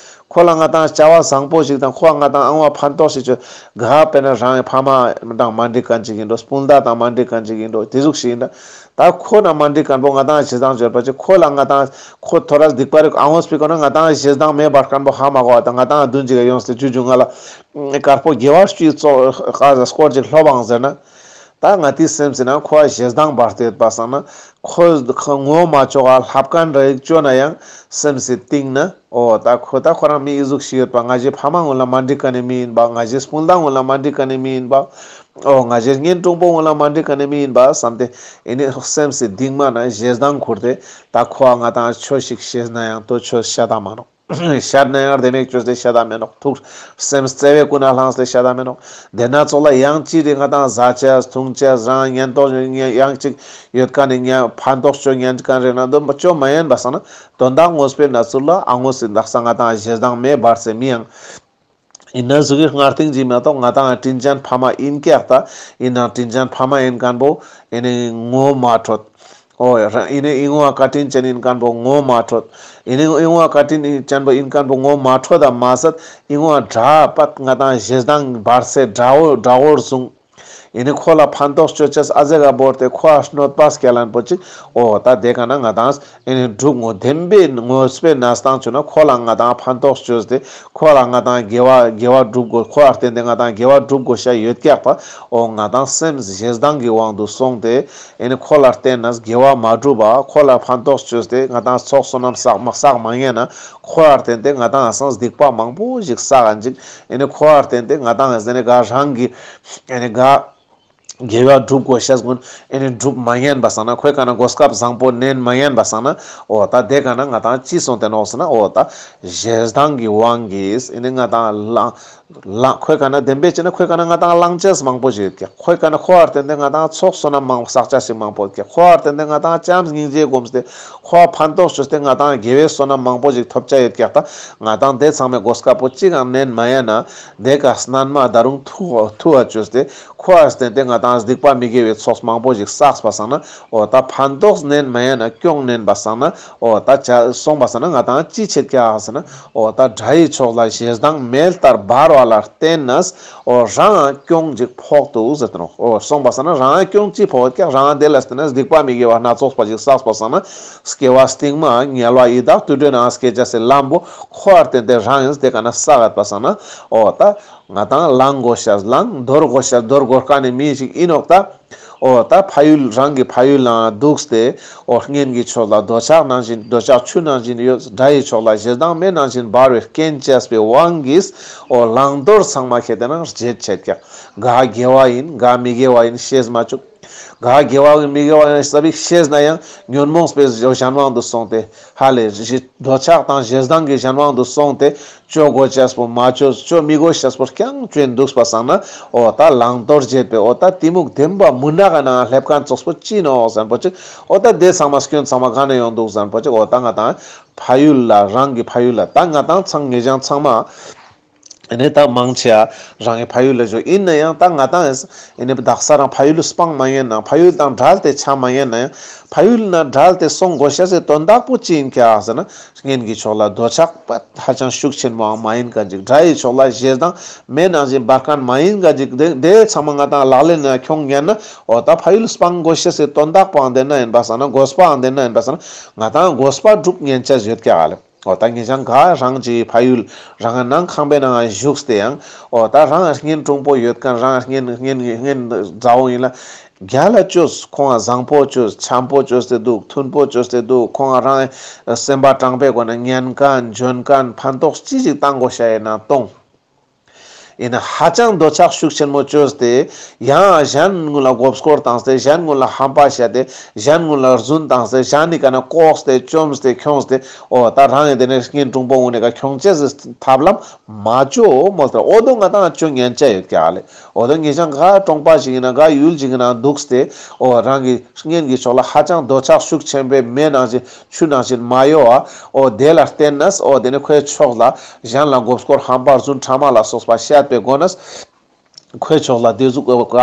ཁོ་ལ་ང་ཏང་བྱ་བ་བཟང་པོ་ཞིག་དང་ཁོ་ལ་ང་ཏང་ཨང་བ་ཕན་ཐོགས་ཤིག་ཅོ་ག་དཔེར་ན་རང་ཕ་མ་དང་མ་འགྲིག་མཁན་ཅིག་ཡིན་འགྲོ་སྤུན་ཟླ་དང་མ་འགྲིག་མཁན་ཅིག་ཡིན་འགྲོ་དེ་ཟུག་ཞིག་ཡིན་ད། ད་ཁོ་ན་མ་འགྲིག་མཁན་པོ་ང་ཏང་ཞེ་སྡང་བརྗོད་པ་ཅིག་ཁོ་ལ་ང་ཏང་ཁོ་ཐོ་རས་སྡིག་པ་རིག་ཨང་བ་སྤི་ཀོ་ན་ང་ཏང་ཞེ་སྡང་མེ་འབར་མཁན་པོ་ཧ་མ་གོ་བ་དང་ང་ཏང་དུན་ཅིག་ག་ཡོངས་ཏེ་ཇུ་ཇུ་ང་ལ་དཀར་པོ་དགེ་བ་བཅུའི་ཚོགས་ཀ་ཟ་སྐོར་ཅིག་ལྷོ་བའང་ཟེར་ན། ད་ང་ཏི་སེམས་སི་ན་ཁོ་ཞེ་སྡང་འབར་ཏེ་ཡོད་པ་སང་ན་ཁོ་ངོ་མ་ཆོག་ག་ལྷབ་མཁན་རེ་ཅོ་ན་ཡང་སེམས་སི་སྟེང་ན་འོ་ད་ཁོ་ད་ཁོ་རང་མི་ཨི་ཟུག་ཞིག་ཡོད་པ་ང་ཞེ་ཕ་མ་ངོ་ལ་མ་འགྲིག་མཁན་ནི་མི་ཡིན་པ་ང་ཞེ་སྤུན་ཟླ་ངོ་ལ་མ་འགྲིག་མཁན་ནི་མི་ཡིན་པ་འོ་ང་ཞེ་གཉེན་དྲུང་པོ་ངོ་ལ་མ་འགྲིག་མཁན་ནི་མི་ཡིན་པ་བསམ་སྟེ་ཨེ་ནི་སེམས་སི་གཏིང་མ་ན་ཞེ་སྡང་ཁུར་ཏེ་ད་ཁོ་ང་ཏང་ཆོས་ཤིག་ཤེས་ན་ཡང་དོ་ཆོས་ཤ་ད་མ་ནོག་ཤད་ན་ཡང་རྡེ་མོ་ཅོས་ཏེ་ཤད་ད་མེ་ནོག་ཐུགས་སེམས་བརྩེ་བའི་ཀུན་ནས་བསླངས་ཏེ་ཤད་ད་མེ་ནོག་དེ་ན་ཚོགས་ལ་ཡང་ཅི་རེ་ང་ཏང་ཟ་ཆས་འཐུང་ཆས་རང་ཉན་ཐོག་ཡང་ཅིག་ཡོད་མཁན་ནི་ཕན་ཐོགས་ཅོ་ཉན་མཁན་རེ་ན་དོན་པ་ཅོ་མ་ཉན་པ་སང་ན་དོན་དག་དངོས་པོའི་གནས་ཚུལ་ལ་ཨ་དངོས་སུ་དག་ས་ང་ཏང་ཞེ་སྡང་མེ་འབར་སེ་མི་ཡང་ཡིན་ན་ཟུག་གི་སྔར་ཐེངས་ཅིག་མ་གཏོགས་ང་ཏང་དྲིན་ཅན་ཕ་མ་ཡིན་ཀྱག་ད་ཡིན་ན་དྲིན་ཅན་ཕ་མ་ཡིན་མཁན་པོ་ཡིན་ནི་ངོ་མ་འཕྲོད། འོ་ཡིན་ནི་ཨི་ངོ་བཀའ་དྲིན་ཅན་ཡིན་མཁན་པོ་ངོ་མ་འཕྲོད། ཡིན་ནི་ཨི་ངོ་བཀའ་དྲིན་ཅན་པོ་ཡིན་མཁན་པོ་ངོ་མ་འཕྲོད་ད་མ་ཟད་ཨི་ངོ་དགྲ་པད་ང་ཏང་ཞེ་སྡང་འབར་སེ་དགྲ་བོ་དགྲ་བོར་བཟུང་། ཡིན་ནི་ཁོ་ལ་ཕན་ཐོགས་ཅོ་ཆས་ཨ་ཟེ་ག་བོར་ཏེ་ཁོ་ཨ་གནོད་པ་སྐྱེལ་ལན་པོ་ཅིག་འོ་ད་དེ་ག་ན་ང་ཏང་ཨེ་ནི་སྒྲུབ་ངོ་བདེན་པའི་དངོས་པོའི་གནས་སྟངས་ཅོ་ན་ཁོ་ལ་ང་ཏང་ཕན་ཐོགས་ཅོས་ཏེ་ཁོ་ལ་ང་ཏང་དགེ་བ་དགེ་བ་སྒྲུབ་དགོས་ཁོ་ལ་བརྟེན་ཏེ་ང་ཏང་དགེ་བ་སྒྲུབ་དགོས་ཤ་ཡོད་ཀྱག་པ། འོ་ང་ཏང་སེམས་ཞེ་སྡང་གི་དབང་དུ་སོང་སྟེ་ཨེ་ནི་ཁོ་ལ་བརྟེན་ནས་དགེ་བ་མ་སྒྲུབ་པ་ཁོ་ལ་ཕན་ཐོགས་ཅོས་ཏེ་ང་ཏང་ཚོགས་བསོད་ནམས་བསགས་མ་བསགས་མ་ཉན་ན་ཁོ་ལ་བརྟེན་ཏེ་ང་ཏང་ཨ་སང་སྡིག་པ་མང་པོ་ཞིག་བསགས་ཨ་ཅིག་ཨེ་ནི་ཁོ་ལ་བརྟེན་ཏེ་ང་ཏང་ཨ་ཟེ་ནི་ག་རང་གི་ཨེ་ནི་ག་དགེ་བ་སྒྲུབ་དགོས་ཤེས་ཀུན་ཨེ་ནི་སྒྲུབ་མ་ཉན་པ་སང་ན་ཁོའི་ཀ་ན་གོ་སྐབས་བཟང་པོ་ནན་མ་ཉན་པ་སང་ན་འོ་ད་དེ་ཀ་ན་ང་ཏང་ཅི་སོང་སྟེ་ནོག་ཟེར་ན་འོ་ད་ཞེ་སྡང་གི་དབང་གིས་ཨེ་ནི་ང་ཏང་ལང་ལང་ཁོའི་ཀ་ན་བདེན་པའི་ཆ་ན་ཁོའི་ཀ་ན་ང་ཏང་ལང་ཆས་མང་པོ་ཞིག་ཡོད་ཀྱག་ཁོའི་ཀ་ན་ཁོ་ལ་བརྟེན་ཏེ་ང་ཏང་ཚོགས་བསོད་ནམས་མང་པོ་བསགས་ཆ་ཞིག་མང་པོ་ཡོད་ཀྱག་ཁོ་ལ་བརྟེན་ཏེ་ང་ཏང་བྱམས་སྙིང་རྗེ་སྒོམ་སྟེ་ཁོ་ལ་ཕན་ཐོགས་ཅོས་ཏེ་ང་ཏང་དགེ་བའི་བསོད་ནམས་མང་པོ་ཞིག་ཐོབ་ཆ་ཡོད་ཀྱག་ད་ང་ཏང་དེ་ཚང་མའི་གོ་སྐབས་པོ་ཅི་གང་ནན་མ་ཉན་ན། དེ་ཀ་སྣན་མ་ད་རུང་ཐུ་ཐུ་བ་བཅོས་ཏེ་ཁོ་ལ་བརྟེན་ཏེ་ང་ཏང་སྡིག་པ་མི་དགེ་བའི་ཚོགས་མང་པོ་ཞིག་བསགས་པ་སང་ན་འོ་ད་ཕན་ཐོགས་ནན་མ་ཉན་ན་གྱོང་ནན་པ་སང་ན་འོ་ད་ཆ་སོང་པ་སང་ན་ང་ཏང་ཅི་ཆེད་ཀྱག་ཟེར་ན་འོ་ད་དགྲ་ཡི་ཕྱོགས་ལ་ཞེ་སྡང་མེ་ལྟར་འབར་བ་ལ་བརྟེན་ནས་འོ་རང་གྱོང་ཅིག་ཕོག་འདུག་ཟེར་ཏེ་ནོག་འོ་སོང་པ་སང་ན་རང་གྱོང་ཅིག་ཕོག་ཀྱག་རང་དེ་ལ་བརྟེན་ནས་སྡིག་པ་མི་དགེ་བ་སྣ་ཚོགས་པ་ཞིག་བསགས་པ་སང་ན་སྐྱེ་བ་སྟིང་མ་དམྱལ་བ་ཡི་དྭགས་དུད་འགྲོའི་ནང་སྐྱེ་ཆ་སི་ལམ་པོ་ཁོ་ལ་བརྟེན་ཏེ་རང་ཡིན་དེ་ཀ་ན་བསགས་ཡོད་པ་སང་ན་འོ་ད། ང་ཏང་ལང་དགོས་ཤེས་ལང་དོར་དགོས་ཤེས་དོར་དགོས་མཁན་ནི་མི་ཞིག་ཡིན་ནོག་ད། འོ་ད་ཕ་ཡུལ་རང་གི་ཕ་ཡུལ་ལ་འདུག་སྟེ་འོ་གཉེན་གྱི་ཕྱོགས་ལ་འདོད་ཆགས་ནང་བཞིན་འདོད་ཆགས་ཆུ་ནང་བཞིན་ཡོད་དགྲ་ཡི་ཕྱོགས་ལ་ཞེ་སྡང་མེ་ནང་བཞིན་འབར་བའི་རྐྱེན་བྱས་པའི་དབང་གིས་འོ་བླང་དོར་ཚང་མ་ཁྱེར་ཏེ་ན་བརྗེད་ཆེད་ཀྱག་ག་དགེ་བ་ཡིན་ག་མི་དགེ་བ་ཡིན་ཤེས་མ་བཅུག་ག་དགེ་བ་ཡིན་མི་དགེ་བ་ཡིན་ཟེར་བའི་ཤེས་ན་ཡང་ཉོན་མོངས་པའི་གཞན་དབང་དུ་སོང་སྟེ་ཧ་ལས་འདོད་ཆགས་དང་ཞེ་སྡང་གི་གཞན་དབང་དུ་སོང་སྟེ། ཅོ་དགོས་ཤེས་པོ་མ་ཅོས་ཅོ་མི་དགོས་ཤེས་པོ་རྐྱང་ཅོས་འདུག་པ་སང་ན་འོ་ད་བླང་དོར་བྱེད་པའི་འོ་ད་གཏི་མུག་ལྡན་པ་མུན་ནག་གི་ནང་སླེབས་མཁན་ཙོགས་པོ་ཅི་ནོག་ཟེར་པོ་ཅིག་འོ་ད་དེ་ཚང་མ་སྐྱོན་ཚང་མ་ག་ནས་ཡོང་འདུག་ཟེར་པོ་ཅིག་འོ་ད་ང་ཏང་ཕ་ཡུལ་ལ་རང་གི་ཕ་ཡུལ་ལ་ད་ང་ཏང་ཚང་ངེ་ཅང་ཚང་མ་ཨེ་ནི་ད་མང་ཆེ་བ་རང་གི་ཕ་ཡུལ་ལ་འབྱོར་ཡིན་ན་ཡང་ད་ང་ཏང་ཨེ་ནི་དག་ས་རང་ཕ་ཡུལ་སྤང་མ་ཉན་ན་ཕ་ཡུལ་དང་བྲལ་ཏེ་ཆ་མ་ཉན་ན་ཡང་ཕ་ཡུལ་ན་བྲལ་ཏེ་སོང་དགོས་ཤེས་སི་དོན་དག་པོ་ཅི་ཡིན་ཀྱག་ཟེར་ན། གཉེན་གྱི་ཕྱོགས་ལ་འདོད་ཆགས་པ་ཧ་ཅང་ཤུགས་ཆེན་མོའང་མ་ཡིན་མཁན་ཅིག་དགྲ་ཡི་ཕྱོགས་ལ་ཞེ་སྡང་མེ་ནང་བཞིན་འབར་མཁན་མ་ཡིན་མཁན་ཅིག་དེ་དེ་ཚང་མ་ང་ཏང་ལག་ལེན་ན་ཁྱོང་ཉན་ན་འོ་ད་ཕ་ཡུལ་སྤང་དགོས་ཤེས་སི་དོན་དག་པོའང་དེ་ན་ཡིན་པ་སང་ན་དགོས་པའང་དེ་ན་ཡིན་པ་སང་ན་ང་ཏང་དགོས་པ་སྒྲུབ་ཉན་ཆ་ཡོད་ཀྱག་ལེ། འོ་ད་ངེ་ཅང་ག་རང་གི་ཕ་ཡུལ་རང་ནང་ཁང་པའི་ནང་བཞུགས་ཏེ་ཡང་འོ་ད་རང་གཉེན་དྲུང་པོ་ཡོད་མཁན་རང་གཉེན་གཉེན་གཉེན་མཛའ་བོ་ཡིན་ལ། རྒྱལ་ལ་བཅོས། ཁོང་ང་བཟང་པོ་བཅོས། འཆམ་པོ་བཅོས་ཏེ་འདུག་མཐུན་པོ་བཅོས་ཏེ་འདུག་ཁོང་ང་རང་སེམས་པ་དྲང་པོའི་སྒོ་ནས་ཉན་མཁན་འཇོན་མཁན་ཕན་ཐོགས་ཅི་ཞིག་བཏང་དགོས་ཤ་ཡིན་ན་གཏོང་། ཡིན་ན་ཧ་ཅང་འདོད་ཆགས་ཤུགས་ཆེན་མོ་བཅོས་ཏེ་ཡང་གཞན་ངུ་ལ་མགོ་སྐོར་བཏང་སྟེ་གཞན་ངུ་ལ་ཧམ་པ་བཤད་དེ་གཞན་ངུ་ལ་རྫུན་བཏང་སྟེ་གཞན་ནི་ཀ་ན་ལྐོག་སྟེ་བཅོམ་སྟེ་ཁྱོངས་ཏེ་འོ་ད་རང་ཡིན་དེ་ནས་གཉེན་དྲུང་པོ་ངུ་ནས་ཀ་ཁྱོང་ཅེས་སི་ཐབས་ལམ་མ་བཅོ་མོལ་ཏེ་འོ་དོ་ང་ཏང་བཅོ་ཉན་ཅ་ཡོད་ཀྱག་ལེ། འོ་དོ་ངེད་ཅག་ག་གྲོང་པ་ཞིག་ཡིན་ན་ག་ཡུལ་ཞིག་ཡིན་ན་འདུག་སྟེ་འོ་རང་གི་གཉེན་གྱི་ཕྱོགས་ལ་ཧ་ཅང་འདོད་ཆགས་ཤུགས་ཆེན་པོའི་མེ་ནང་བཞིན་ཆུ་ནང་བཞིན་མ་གཡོ་བ། འོ་དེ་ལ་བརྟེན་ནས་འོ་དེ་ནི་ཁོའི་ཕྱོགས་ལ་གཞན་ལ་མགོ་སྐོར་ཧམ་པ་རྫུན་ཕྲ་མ་ལ་སོགས་པ་བཤད་པའི་སྒོ་ནས་ཁོའི་ཕྱོགས་ལ་དེ་ཟུག་ག་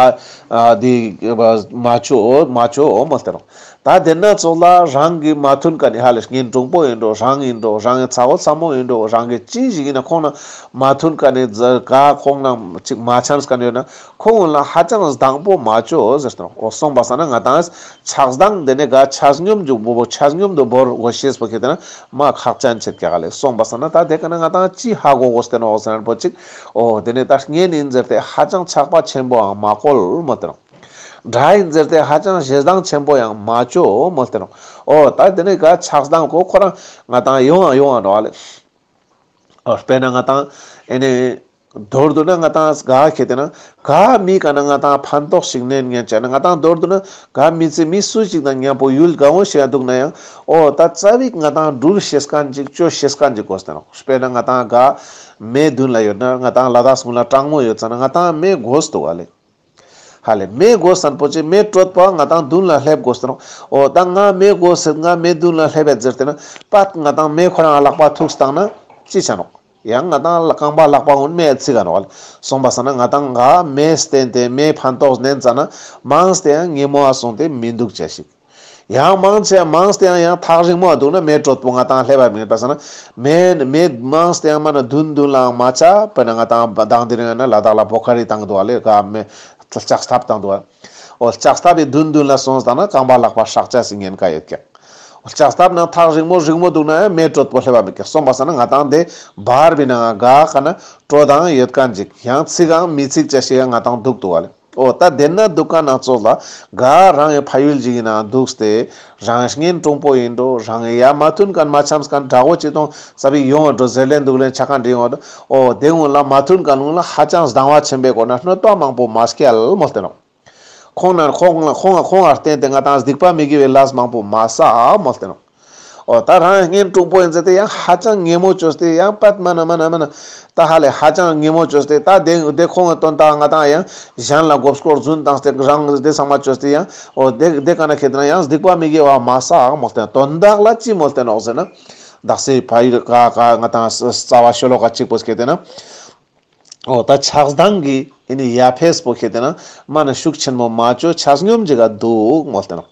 དེ་མ་བཅོ་མ་བཅོ་མོལ་ཏེ་ནོག་ད་དེ་ན་ཚོགས་ལ་རང་གི་མ་མཐུན་ཀ་ནི་ཧ་ལས་གཉེན་དྲུང་པོ་ཡིན་འགྲོ་རང་ཡིན་འགྲོ་རང་གི་ཚ་བོ་ཚ་མོ་ཡིན་འགྲོ་རང་གི་ཅི་ཞིག་ཡིན་ན་ཁོང་ན་མ་མཐུན་ཀ་ནི་ག་ཁོང་ན་ཅིག་མ་འཆམས་ཀ་ནི་ཡོད་ན། ཁོང་ལ་ཧ་ཅང་སྡང་པོ་མ་བཅོ་ཟེར་ཏེ་ནོག་འོ་སོང་པ་སང་ན་ང་ཏང་ཆགས་སྡང་དེ་ནས་ག་ཆ་སྙོམས་འཇུག་པོ་ཆ་སྙོམས་དུ་བོར་དགོས་ཤེས་པོ་ཁེ་ཏེ་ན་མ་ཁག་ཅན་ཆེད་ཀྱག་ལེ། སོང་པ་སང་ན་ད་དེ་ཀ་ན་ང་ཏང་ཅི་ཧ་གོ་དགོས་ཏེ་ནོག་ཟེར་ན་པོ་ཅིག་འོ་དེ་ནས་ད་གཉེན་ཡིན་ཟེར་ཏེ་ཧ་ཅང་ཆགས་པ་ཆེན་པོའང་མ་བཀོལ་མོལ་ཏེ་ནོག་དགྲ་ཡིན་ཟེར་ཏེ་ཧ་ཅང་ཞེ་སྡང་ཆེན་པོ་ཡང་མ་བཅོ་མོལ་ཏེ་ནོག་འོ་ད་དེ་ནས་ག་ཆགས་སྡང་ཁོ་ཁོ་རང་ང་ཏང་ཡོང་ང་ཡོང་ང་ནོག་ལེ། ཨ་དཔེར་ན་ང་ཏང་ཨེ་ནེ་མདོར་བསྡུ་ན་ང་ཏང་ག་ཁེ་ཏེ་ན་ག་མི་ཀ་ན་ང་ཏང་ཕན་ཐོགས་ཤིག་ནན་ཉན་ཆ་ན་ང་ཏང་མདོར་བསྡུ་ན་ག་མི་ཚེ་མི་སུ་ཞིག་དང་མཉམ་པོ་ཡུལ་ག་བོ་ཞིག་འདུག་ན་ཡང་འོ་ད་རྩ་བིག་ང་ཏང་འགྲུལ་ཤེས་མཁན་ཅིག་བཅོ་ཤེས་མཁན་ཅིག་དགོས་ཏེ་ནོག་དཔེར་ན་ང་ཏང་ག་མེ་མདུན་ལ་ཡོད་ན་ང་ཏང་ལ་དྭགས་སྔོན་ལ་གྲང་མོ་ཡོད་ཙ་ན་ང་ཏང་མེ་དགོས་འདུག་ག་ལེ། ཧ་ལེ་མེ་དགོས་ཟེར་ན་པོ་ཅིག་མེ་དྲོད་པོ་ང་ཏང་མདུན་ལ་སླེབས་དགོས་ཟེར་ནོག་འོ་ད་ང་མེ་དགོས་ཟེར་ང་མེ་མདུན་ལ་སླེབས་ཡ་ཟེར་ཏེ་ན་པད་ང་ཏང་མེ་ཁོ་རང་ལག་པ་ཐུག་བཏང་ན་ཅི་ཆ་ནོག་ཡང་ང་ཏང་རྐང་པ་ལག་པ་ཀུན་མེ་ཚིག་ག་ནོག་ལེ། སོང་པ་སང་ན་ང་ཏང་ག་མེ་བསྟེན་ཏེ་མེ་ཕན་ཐོགས་ནན་ཙ་ན་མང་སྟེ་ཡང་ཉེ་མོ་ཨ་སོང་སྟེ་མི་འདུག་ཅེས་ཤིག་ཡང་མང་ཆེ་མང་སྟེ་ཡང་ཡང་ཐག་རིང་མོ་འདུག་ན་མེ་དྲོད་པོ་ང་ཏང་སླེབས་པ་མེད་པ་སང་ན་མེ་མེ་མང་སྟེ་ཡང་མ་ན་མདུན་མདུན་ལའང་མ་ཆ། དཔེར་ན་ང་ཏང་དང་དེ་རིང་ན་ལ་དྭགས་ལ་བོ་ཁ་རི་བཏང་འདུག་ག་ལེ། ག་མེ་ལྕགས་ཐབ་བཏང་འདུག་ག་འོ་ལྕགས་ཐབ་པའི་མདུན་མདུན་ལ་སོང་ཙ་ན་རྐང་པ་ལག་པ་སྲེག་ཅེས་སི་ཉེན་ཁ་ཡོད་ཀྱག་འོ་ལྕགས་ཐབ་ནང་ཐག་རིང་མོ་རིང་མོ་འདུག་ན་ཡང་མེ་དྲོད་པོ་སླེབས་པ་མེད་ཀྱག་སོང་པ་སང་ན་ང་ཏང་དེ་བར་བི་ནང་ག་ཀ་ན་དྲོད་དང་ཡོད་མཁན་ཅིག་ཡང་ཚིག་གང་མི་ཚིག་ཅེས་ཤིག་ཡང་ང་ཏང་འདུག་འདུག་ག་ལེ། འོ་ད་དེ་ན་འདུག་ག་ན་ཚོགས་ལ་ག་རང་གི་ཕ་ཡུལ་ཅིག་ཡིན་ན་འདུག་སྟེ་རང་གཉེན་དྲུང་པོ་ཡིན་འགྲོ་རང་གི་ཡ་མ་མཐུན་མཁན་མ་འཆམས་མཁན་དགྲ་བོ་ཅིག་དང་རྩ་བིག་ཡོང་བ་འགྲོ་ཟེར་ལེན་འདུག་ལེན་ཆ་མཁན་འདྲི་ཡོང་བ་འགྲོ། འོ་དེ་ཀུན་ལ་མ་མཐུན་མཁན་ཀུན་ལ་ཧ་ཅང་སྡང་བ་ཆེན་པོའི་སྒོ་ན་གནོད་པ་མང་པོ་མ་སྐྱལ་མོལ་ཏེ་ནོག་ཁོང་ན་ཁོང་ལ་ཁོང་ལ་ཁོང་ལ་བརྟེན་ཏེ་ང་ཏང་སྡིག་པ་མི་དགེ་བའི་ལས་མང་པོ་མ་བསགས་མོལ་ཏེ་ནོག་འོ་ད་རང་གཉེན་དྲུང་པོ་ཡིན་ཟེར་ཏེ་ཡང་ཧ་ཅང་ཉེ་མོ་བཅོས་ཏེ་ཡང་པད་མ་ན་མ་ན་མ་ན་ད་ཧ་ལས་ཧ་ཅང་ཉེ་མོ་བཅོས་ཏེ་ད་དེ་དེ་ཁོང་གི་དོན་དག་ང་ཏང་ཡང་གཞན་ལ་མགོ་སྐོར་རྫུན་བཏང་སྟེ་རང་དེ་ཚང་མ་བཅོས་ཏེ་ཡང་འོ་དེ་དེ་ཀ་ན་ཁེ་ཏེ་ན་ཡང་སྡིག་པ་མི་དགེ་བ་མ་བསགས་མོལ་ཏེ་དོན་དག་ལ་ཅི་མོལ་ཏེ་ནོག་ཟེར་ན། དག་སེ་ཕ་ཡུལ་ག་ག་ང་ཏང་རྩ་བ་ཤོ་ལོ་ཀ་གཅིག་པོ་ཁེ་ཏེ་ན། འོ་ད་ཆགས་སྡང་གི་ཨེ་ནི་ཡ་ཕེས་པོ་ཁེ་ཏེ་ན་མ་ན་ཤུགས་ཆེན་མོ་མ་བཅོ་ཆ་སྙོམས་ཅིག་ག་འདུག་མོལ་ཏེ་ནོག་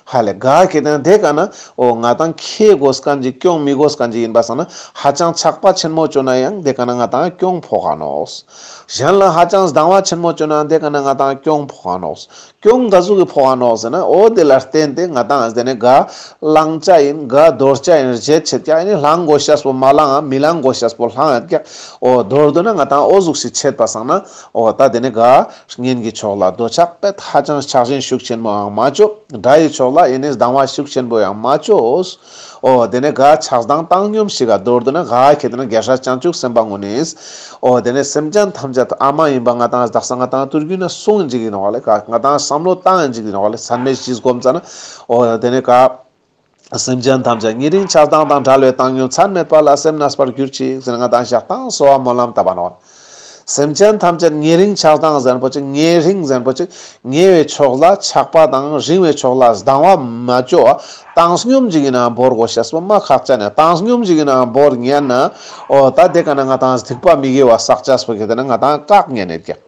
ཧ་ལས་ག་ཁེ་ཏེ་ན་དེ་ཀ་ན་འོ་ང་ཏང་ཁེ་དགོས་མཁན་ཅིག་གྱོང་མི་དགོས་མཁན་ཅིག་ཡིན་པ་སང་ན་ཧ་ཅང་ཆགས་པ་ཆེན་མོ་བཅོ་ན་ཡང་དེ་ཀ་ན་ང་ཏང་གྱོང་ཕོག་ག་ནོག་གཞན་ལ་ཧ་ཅང་སྡང་བ་ཆེན་མོ་བཅོ་ན་དེ་ཀ་ན་ང་ཏང་གྱོང་ཕོག་ག་ནོག་གྱོང་ག་ཟུག་གི་ཕོག་ག་ནོག་ཟེར་ན་འོ་དེ་ལ་བརྟེན་ཏེ་ང་ཏང་དེ་ནས་ག་བླང་བྱ་ཡིན་ག་དོར་བྱ་ཡིན་རྗེད་ཆེད་ཀྱག་ཨེ་ནི་བླང་དགོས་ཤེས་པོ་མ་བླང་ང་མི་བླང་དགོས་ཤེས་པོ་བླང་ཡོད་ཀྱག་འོ་མདོར་བསྡུ་ན་ང་ཏང་འོ་ཟུག་ཞིག་ཆེད་པ་སང་ན་འོ་ད་དེ་ནས་ག་གཉེན་གྱི་ཕྱོགས་ལ་འདོད་ཆགས་པད་ཧ་ཅང་ཆགས་ཞེན་ཤུགས་ཆེན་མོའང་མ་བཅོ། དགྲ་ཡི་ཕྱོགས་ལ་ཨེ་ནི་སྡང་བ་ཤུགས་ཆེན་པོ་ཡང་མ་བཅོ། འོ་དེ་ནས་ག་ཆགས་སྡང་བཏང་སྙོམས་ཤིག་ག་མདོར་བསྡུ་ན་ག་ཁེ་ཏེ་ན་རྒྱལ་སྲས་བྱང་ཆུབ་སེམས་དཔའ་ངོ་ནས། འོ་དེ་ནས་སེམས་ཅན་ཐམས་ཅད་ཨ་མ་ཡིན་པ་ང་ཏང་དག་ས་ང་ཏང་ཐུར་རྒྱུད་ན་སོང་ཡིན་ཅིག་ཡིན་ནོག་ལེ། ག་ང་ཏང་བསམ་བློ་བཏང་ཡིན་ཅིག་ཡིན་ནོག་ལེ། ཚད་མེད་བཞི་སྒོམ་ཙ་ན། འོ་དེ་ནས་ག་སེམས་ཅན་ཐམས་ཅད་ཉེ་རིང་ཆགས་སྡང་དང་བྲལ་བའི་བཏང་སྙོམས་ཚད་མེད་པ་ལ་སེམས་གནས་པར་གྱུར་ཅིག་ཟེར་ང་ཏང་ཞག་དང་གསོལ་བ་སྨོན་ལམ་བཏབ་པ་ནོག་སེམས་ཅན་ཐམས་ཅད་ཉེ་རིང་ཆགས་སྡང་ཟེར་པོ་ཅིག་ཉེ་རིང་ཟེར་པོ་ཅིག་ཉེ་བའི་ཕྱོགས་ལ་ཆགས་པ་དང་རིང་བའི་ཕྱོགས་ལ་སྡང་བ་མ་བཅོ་བ་བཏང་སྙོམས་ཅིག་ཡིན་ན་བོར་དགོས་ཤེས་པོ་མ་ཁག་ཅན་ཡ། བཏང་སྙོམས་ཅིག་ཡིན་ན་བོར་ཉན་ན་འོ་ད་དེ་ཀ་ན་ང་ཏང་སྡིག་པ་མི་དགེ་བ་བསགས་ཅེས་པོ་ཁེ་ཏེ་ན་ང་ཏང་བཀག་ཉན་ཡོད་ཀྱག་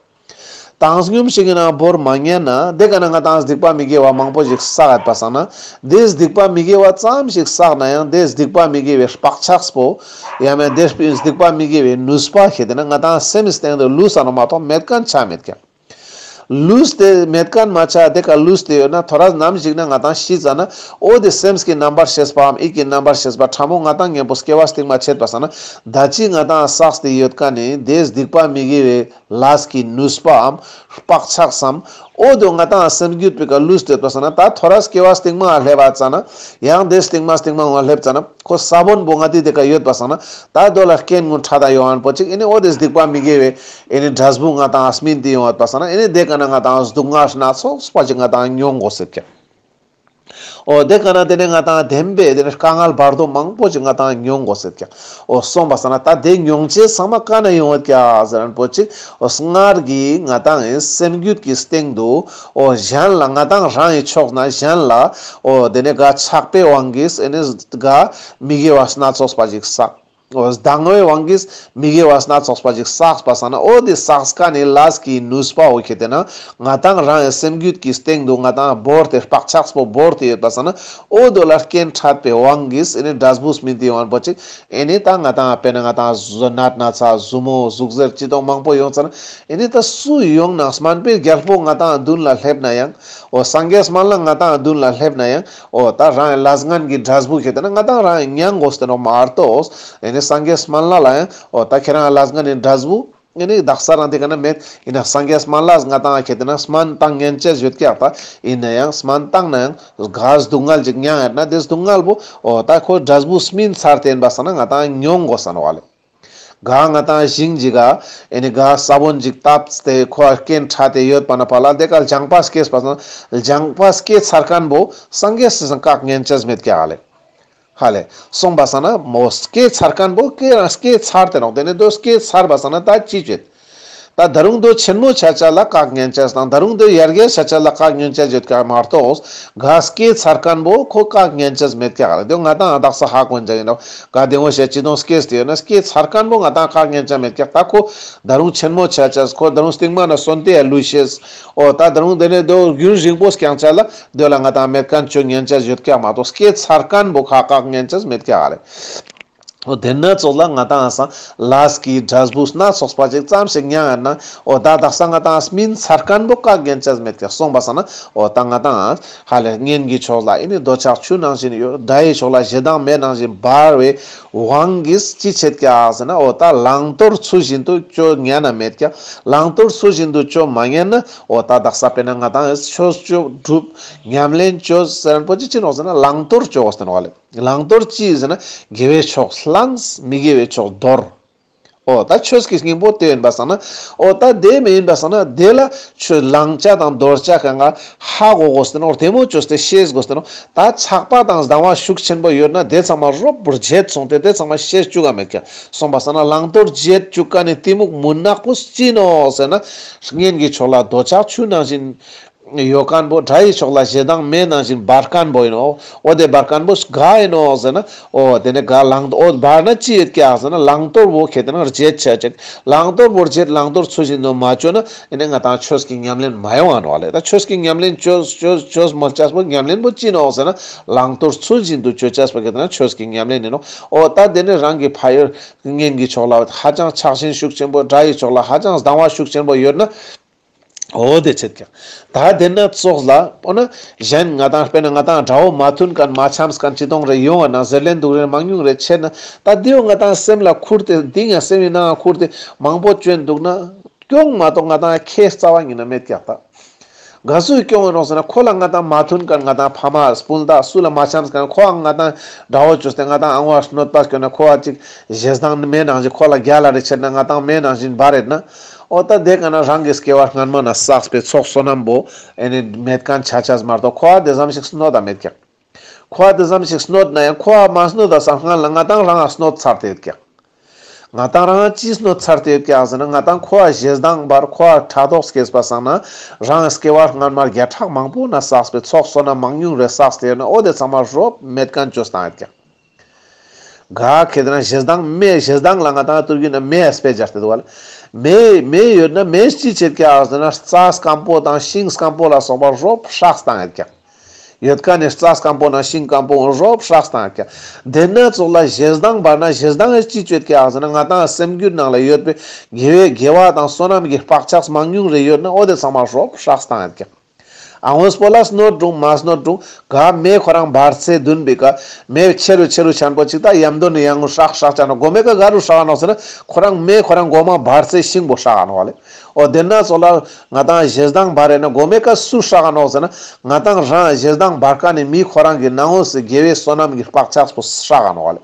བཏང་སྙོམས་ཤིག་ཡིན་ན་བོར་མ་ཉན་ན་དེ་ཀ་ན་ང་ཏང་སྡིག་པ་མི་དགེ་བ་མང་པོ་ཞིག་བསགས་ཡོད་པ་སང་ན་དེ་སྡིག་པ་མི་དགེ་བ་ཙམ་ཞིག་བསགས་ན་ཡང་དེ་སྡིག་པ་མི་དགེ་བའི་བག་ཆགས་པོ་ཡང་མེད་དེ་སྡིག་པ་མི་དགེ་བའི་ནུས་པ་ཁེ་ཏེ་ན་ང་ཏང་སེམས་སྟེང་དུ་ལུས་ས་ན་མ་གཏོགས་མེད་མཁན་ཆ་མེད་ཀྱག་ལུས་ཏེ་མེད་མཁན་མ་ཆ་དེ་ཀ་ལུས་ཏེ་ཡོད་ན་ཐོ་རས་ནམ་ཞིག་ན་ང་ཏང་ཤི་ཙ་ན་འོ་དེ་སེམས་ཀྱི་རྣམ་པར་ཤེས་པའམ་ཡིད་ཀྱི་རྣམ་པར་ཤེས་པ་ཕྲ་མོ་ང་ཏང་མཉམ་པོ་སྐྱེ་བ་སྟིང་མ་ཆད་པ་སང་ན་ད་ཅི་ང་ཏང་བསགས་ཏེ་ཡོད་མཁན་ནི་དེ་སྡིག་པ་མི་དགེ་བའི་ལས་ཀྱི་ནུས་པའམ་བག་ཆགས་སམ་ འོ་དོ་ང་ཏང་སེམས་རྒྱུད་པེ་ཀ་ལུས་ཏེ་ཡོད་པ་སང་ན་ད་ཐོ་རས་སྐྱེ་བ་སྟིང་མ་སླེབས་པ་ཙ་ན་ཡང་དེ་སྟིང་མ་སྟིང་མ་ང་སླེབས་ཙ་ན་ཁོ་ས་བོན་པོ་ང་ཏི་དེ་ཀ་ཡོད་པ་སང་ན་ད་དོ་ལ་རྐྱེན་ངོ་ཕྲད་ད་ཡོང་ཨན་པོ་ཅིག་ཨེ་ནི་འོ་དེ་སྡིག་པ་མི་དགེ་བའི་ཨེ་ནི་འབྲས་བུ་ང་ཏང་སྨིན་ཏེ་ཡོང་བ་པ་སང་ན་ཨེ་ནི་དེ་ཀ་ན་ང་ཏང་སྡུག་བསྔལ་སྣ་ཚོགས་པ་ཅིག་ང་ཏང་མྱོང་དགོས་ཟེར་ཀྱག་འོ་དེ་ཀ་ན་དེ་ནས་ང་ཏང་བདེན་པའི་དེ་ནས་དཀའ་ངལ་བར་དོ་མང་པོ་ཅིག་ང་ཏང་མྱོང་དགོས་ཟེར་ཀྱག་འོ་སོང་པ་སང་ན་ད་དེ་མྱོང་ཅེས་ཚང་མ་ཀ་ནས་ཡོང་བ་ཀྱག་ཟེར་ན་པོ་ཅིག་འོ་སྔར་གྱི་ང་ཏང་ཨེ་སེམས་རྒྱུད་ཀྱི་སྟེང་དུ་འོ་གཞན་ལ་ང་ཏང་རང་གི་ཕྱོགས་ན་གཞན་ལ་འོ་དེ་ནས་ག་ཆགས་པའི་དབང་གིས་ཨེ་ནས་ག་མི་དགེ་བ་སྣ་ཚོགས་པ་ཅིག་བསགས། འོ་སྡང་བའི་དབང་གིས་མི་དགེ་བ་སྣ་ཚོགས་པ་ཅིག་བསགས་པ་སང་ན་འོ་དེ་བསགས་མཁན་ནི་ལས་ཀྱི་ནུས་པ་འོ་ཁྱེར་ཏེ་ན་ང་ཏང་རང་གི་སེམས་རྒྱུད་ཀྱི་སྟེང་དུ་ང་ཏང་བོར་ཏེ་བག་ཆགས་པོ་བོར་ཏེ་ཡོད་པ་སང་ན་འོ་དོ་ལ་རྐྱེན་ཕྲད་པའི་དབང་གིས་ཨེ་ནི་འབྲས་བུ་སྨིན་ཏེ་ཡོང་བ་པོ་ཅིག་ཨེ་ནི་ད་ང་ཏང་དཔེར་ན་ང་ཏང་གཟུགས་ནད་ན་ཚ་ཟུར་མོ་ཟུག་གཟེར་ཅི་དང་མང་པོ་ཡོང་ཙ་ན་ཨེ་ནི་ད་སུ་ཡོང་ན་སྨན་པའི་རྒྱལ་པོ་ང་ཏང་མདུན་ལ་སླེབས་ན་ཡང་འོ་སངས་རྒྱས་སྨན་བླ་ང་ཏང་མདུན་ལ་སླེབས་ན་ཡང་འོ་ད་རང་གི་ལས་ངན་གྱི་འབྲས་བུ་ཁྱེར་ཏེ་ན་ང་ཏང་རང་གི་མྱང་དགོས་ཏེ་ནོག་མ་གཏོགས་ཨེ་ནི་སངས་རྒྱས་སྨན་བླ་ལ་ཡང་འོ་ད་ཁྱེད་རང་གི་ལས་ངན་གྱི་འབྲས་བུ་ཨེ་ནི་དག་ས་རང་དེ་ཀ་ན་མེད། ཡིན་ན་སངས་རྒྱས་སྨན་བླ་ང་ཏང་ཁྱེར་ཏེ་ན་སྨན་བཏང་ཉན་ཅེས་ཡོད་ཀྱག་ད་ཡིན་ན་ཡང་སྨན་བཏང་ན་ཡང་ག་སྡུག་བསྔལ་ཅིག་མྱང་ཡོད་ན་དེ་སྡུག་བསྔལ་པོ་འོ་ད་ཁོ་འབྲས་བུ་སྨིན་ཚར་ཏེ་ཡིན་པ་སང་ན་ང་ཏང་མྱོང་དགོས་ས་ནོག་ལེ། ག་ང་ཏང་ཞིང་ཅིག་ག་ཨེ་ནི་ག་ས་བོན་ཅིག་བཏབ་སྟེ་ཁོ་རྐྱེན་ཕྲད་དེ་ཡོད་པ་ན་ཕ་ལ་དེ་ཀ་ལྗང་པ་སྐྱེས་པ་སང་ལྗང་པ་སྐྱེས་ཚར་མཁན་པོ་སངས་རྒྱས་སི་སང་བཀག་ཉན་ཅེས་མེད་ཀྱག་ལེ། ཧ་ལེ། སོང་པ་སང་ན་མོ་སྐྱེས་ཚར་མཁན་པོ་སྐྱེས་རང་སྐྱེས་ཚར་ཏེ་ནོག་དེ་ནས་དོ་སྐྱེས་ཚར་པ་སང་ན་ད་ཅི་བྱེད། ད་ད་རུང་དོ་ཆེན་མོ་ཆ་ཆ་ལ་བཀག་ཉན་ཅེས་དང་ད་རུང་དོ་ཡར་རྒྱས་ཆ་ཆ་ལ་བཀག་ཉན་ཅེས་ཡོད་ཀྱག་མ་གཏོགས་ག་སྐྱེས་ཚར་མཁན་པོ་ཁོ་བཀག་ཉན་ཅེས་མེད་ཀྱག་ལེ། དོ་ང་ཏང་དག་ས་ཧ་གོ་ཡིན་ཅག་ཡིན་ནོག་ག་དེ་འོ་ཞེས་ཅི་དང་སྐྱེས་ཏེ་ཡོད་ན་སྐྱེས་ཚར་མཁན་པོ་ང་ཏང་བཀག་ཉན་ཅེས་མེད་ཀྱག་ད་ཁོ་ད་རུང་ཆེན་མོ་ཆ་ཆ་ཁོ་ད་རུང་སྟིང་མ་ན་སོན་ཏེ་ཡ་ལུས་ཤེས། འོ་ད་ད་རུང་དེ་ནས་དོ་རྒྱུན་རིང་པོ་སྐྱང་ཅེས་ལ། དེ་ལ་ང་ཏང་མེད་མཁན་ཅོ་ཉན་ཅེས་ཡོད་ཀྱག་མ་གཏོགས་སྐྱེས་ཚར་མཁན་པོ་ཁ་བཀག་ཉན་ཅེས་མེད་ཀྱག་ལེ། འོ་དེ་ན་ཙོགས་ལ་ང་ཏང་སང་ལས་ཀྱི་འབྲས་བུ་སྣ་ཚོགས་པ་ཅིག་ཙམ་ཞིག་མྱང་ཡོད་ན་འོ་ད་དག་ས་ང་ཏང་སྨིན་ཚར་མཁན་པོ་བཀག་ཉན་ཅེས་མེད་ཀྱག་སོང་པ་སང་ན་འོ་ད་ང་ཏང་ཧ་ལེ་གཉེན་གྱི་ཕྱོགས་ལ་ཨེ་ནི་འདོད་ཆགས་ཆུ་ནང་བཞིན་ཡོད། དགྲ་ཡི་ཕྱོགས་ལ་ཞེ་སྡང་མེད་ནང་བཞིན་འབར་བའི་དབང་གིས་ཅི་བྱེད་ཀྱག་ཟེར་ན་འོ་ད་བླང་དོར་ཚུལ་བཞིན་དུ་ཅོ་ཉན་ན་མེད་ཀྱག་བླང་དོར་ཚུལ་བཞིན་དུ་ཅོ་མ་ཉན་ན་འོ་ད་དག་ས་དཔེར་ན་ང་ཏང་ཆོས་ཅོ་སྒྲུབ་ཉམས་ལེན་ཅོ་ཟེར་མཁན་པོ་ཅི་ཅི་ནོག་ཟེར་ན་བླང་དོར་ཅོ་དགོས་ཟེར་ནོག་ལེ། བླང་དོར་ཅི་ཟེར་ན་དགེ་བའི་ཕྱོགས་བླངས་མི་དགེ་བའི་ཕྱོགས་དོར། འོ་ད་ཆོས་ཀྱི་སྙིང་པོ་དེ་ཡིན་པ་སང་ན་འོ་ད་དེ་མེད་ཡིན་པ་སང་ན་དེ་ལ་ཆོས་བླང་བྱ་དང་དོར་བྱ་གང་ག་ཧ་གོ་དགོས་ཟེར་ནོག་བདེ་མོ་ཅོས་ཏེ་ཤེས་དགོས་ཟེར་ནོག་ད་ཆགས་པ་དང་སྡང་བ་ཤུགས་ཆེན་པོ་ཡོད་ན་དེ་ཚང་མ་རོབ་བརྗེད་སོང་སྟེ་དེ་ཚང་མ་ཤེས་བཅུག་ག་མེད་ཀྱག་སོང་པ་སང་ན་བླང་དོར་བརྗེད་བཅུག་མཁན་ནི་གཏི་མུག་མུན་ནག་པོ་ཅི་ནོག་ཟེར་ན་གཉེན་གྱི་ཕྱོགས་ལ་འདོད་ཆགས་ཆུ་ནང་བཞིན་ཡོད་མཁན་པོ། དགྲ་ཡི་ཕྱོགས་ལ་ཞེ་སྡང་མེ་ནང་བཞིན་འབར་མཁན་པོ་ཡིན་ནོག་འོ་དེ་འབར་མཁན་པོ་ག་ཡིན་ནོག་ཟེར་ན། འོ་དེ་ནས་ག་བླང་འོ་འབར་ན་ཅི་ཡོད་ཀྱག་ཟེར་ན་བླང་དོར་བོ་ཁྱེར་ཏེ་ན་བརྗེད་ཆ་ཅིག་བླང་དོར་བོ་བརྗེད་བླང་དོར་ཚུལ་བཞིན་དུ་མ་ཅོ་ན་ཨེ་ནས་ང་ཏང་ཆོས་ཀྱི་ཉམས་ལེན་མ་ཡོང་ང་ནོག་ལེ། ད་ཆོས་ཀྱི་ཉམས་ལེན་ཅོས་ཅོས་ཅོས་མ་ཅེས་པོ་ཉམས་ལེན་པོ་ཅི་ནོག་ཟེར་ན་བླང་དོར་ཚུལ་བཞིན་དུ་ཅོ་ཅེས་པོ་ཁྱེར་ཏེ་ན་ཆོས་ཀྱི་ཉམས་ལེན་ཡིན་ནོག་འོ་ད་དེ་ནས་རང་གི་ཕ་ཡུལ་གཉེན་གྱི་ཕྱོགས་ལ་ཧ་ཅང་ཆགས་ཞེན་ཤུགས་ཆེན་པོ། དགྲ་ཡི་ཕྱོགས་ལ་ཧ་ཅང་སྡང་བ་ཤུགས་ཆེན་པོ་ཡོད་ན། འོ་དེ་ཆེད་ཀྱག་ད་དེ་ན་ཙོགས་ལ་འོ་ན་གཞན་ང་ཏང་དཔེར་ན་ང་ཏང་དགྲ་བོ་མ་མཐུན་མཁན་མ་འཆམས་མཁན་ཅི་དང་རེ་ཡོང་བ་ན་ཟེར་ལན་འདུག་རེ་མང་ཉུང་རེ་ཆེ་ན་ད་དེའོ་ང་ཏང་སེམས་ལ་ཁུར་ཏེ་འདི་ང་སེམས་ཡིན་ནའང་ཁུར་ཏེ་མང་པོ་བཅོས་འདུག་ན་སྐྱོང་མ་གཏོགས་ང་ཏང་ཁེ་རྩ་བ་ཉིད་ན་མེད་ཀྱག་ད། ག་སུ་སྐྱོང་ཡིན་ནོག་ཟེར་ན་ཁོ་ལ་ང་ཏང་མ་མཐུན་མཁན་ང་ཏང་ཕ་མ་སྤུན་ཟླ་སུ་ལ་མ་འཆམས་མཁན་ཁོའང་ང་ཏང་དགྲ་བོ་བཅོས་ཏེ་ང་ཏང་ཨང་བ་གནོད་པ་སྐྱོན་ན་ཁོ་བ་ཅིག་ཞེ་སྡང་མེ་ནང་བཞིན་ཁོ་ལ་རྒྱལ་ལ་རེ་ཆེར་ན་ང་ཏང་མེ་ནང་བཞིན་འབར་རེད་ན། འོ་ད་དེ་ག་ན་རང་གི་སྐྱེ་བ་སྔན་མ་ན་བསགས་པའི་ཚོགས་བསོད་ནམས་པོ་ཨེ་ནི་མེད་མཁན་ཆ་ཆ་མ་གཏོགས་ཁོ་བ་དེ་ཙམ་ཞིག་གནོད་ད་མེད་ཀྱག་ཁོ་བ་དེ་ཙམ་ཞིག་གནོད་ན་ཡང་ཁོ་བ་མ་གནོད་ད་སང་སྔན་ལ་ང་ཏང་རང་ང་གནོད་ཚར་ཏེ་ཡོད་ཀྱག་ང་ཏང་རང་ཅི་གནོད་ཚར་ཏེ་ཡོད་ཀྱག་ཟེར་ན་ང་ཏང་ཁོ་བ་ཞེ་སྡང་འབར་ཁོ་བ་ཕྲག་དོག་སྐྱེས་པ་སང་ན་རང་སྐྱེ་བ་སྔན་མ་བརྒྱ་ཕྲག་མང་པོ་ན་བསགས་པའི་ཚོགས་བསོད་ནམས་མང་ཉུང་རེ་བསགས་ཏེ་ཡོད་ན་འོ་དེ་ཚང་མ་རོབ་མེད་མཁན་བཅོས་བཏང་ཡོད་ཀྱག་ག་ཁེ་དེ་ན་ཞེ་སྡང་མེ་ཞེ་སྡང་ལ་ང་ཏང་ཐུར་གུ་ན་མེ་ཡ་སྤེ་རྒྱག་སྟེ་འདུག་བ་ལེ། མེ་མེ་ཡོད་ན་མེ་ཅི་བྱེད་ཀྱག་ཟེར་ན་རྩྭ་སྐམ་པོ་དང་ཤིང་སྐམ་པོ་ལ་སོགས་པ་རོབ་སྲེག་བཏང་ཡོད་ཀྱག་ཡོད་མཁན་ནི་རྩྭ་སྐམ་པོ་ན་ཤིང་སྐམ་པོ་རོབ་སྲེག་བཏང་ཡོད་ཀྱག་དེ་ན་ཙོགས་ལ་ཞེ་སྡང་འབར་ན་ཞེ་སྡང་ཡ་ཅི་བཅོས་ཀྱག་ཟེར་ན་ང་ཏང་སེམས་རྒྱུད་ནང་ལ་ཡོད་པའི་དགེ་བའི་དགེ་བ་དང་བསོད་ནམས་ཀྱི་བག་ཆགས་མང་ཉུང་རེ་ཡོད་ན་འོ་དེ་ཚང་མ་རོབ་སྲེག་བཏང་ཡོད་ཀྱག་ཨ་ངོས་པོ་ལ་སྣོད་རུང་མ་སྣོད་རུང་ག་མེ་ཁོ་རང་འབར་ཚེ་འདུན་པའི་ཀ་མེ་ཆེ་རུ་ཆེ་རུ་ཆེན་པོ་ཅིག་ད་ཡམ་དོ་ནི་ཡང་ཧྲག་ཧྲག་ཆ་ནོག། གོ་མེ་ཀ་ག་རུ་ཧྲག་ནོག་ཟེར་ན་ཁོ་རང་མེ་ཁོ་རང་གོ་མ་འབར་ཚེ་ཤིང་པོ་ཧྲག་ནོག་ལེ། འོ་དེ་ན་ཙོགས་ལ་ང་ཏང་ཞེ་སྡང་འབར་རེ་ན་གོ་མེ་ཀ་སུ་ཧྲག་ནོག་ཟེར་ན་ང་ཏང་རང་ཞེ་སྡང་འབར་ཀ་ནི་མི་ཁོ་རང་གི་ནང་ངོས་སུ་དགེ་བའི་བསོད་ནམས་ཀྱི་བག་ཆགས་པོ་ཧྲག་ནོག་ལེ།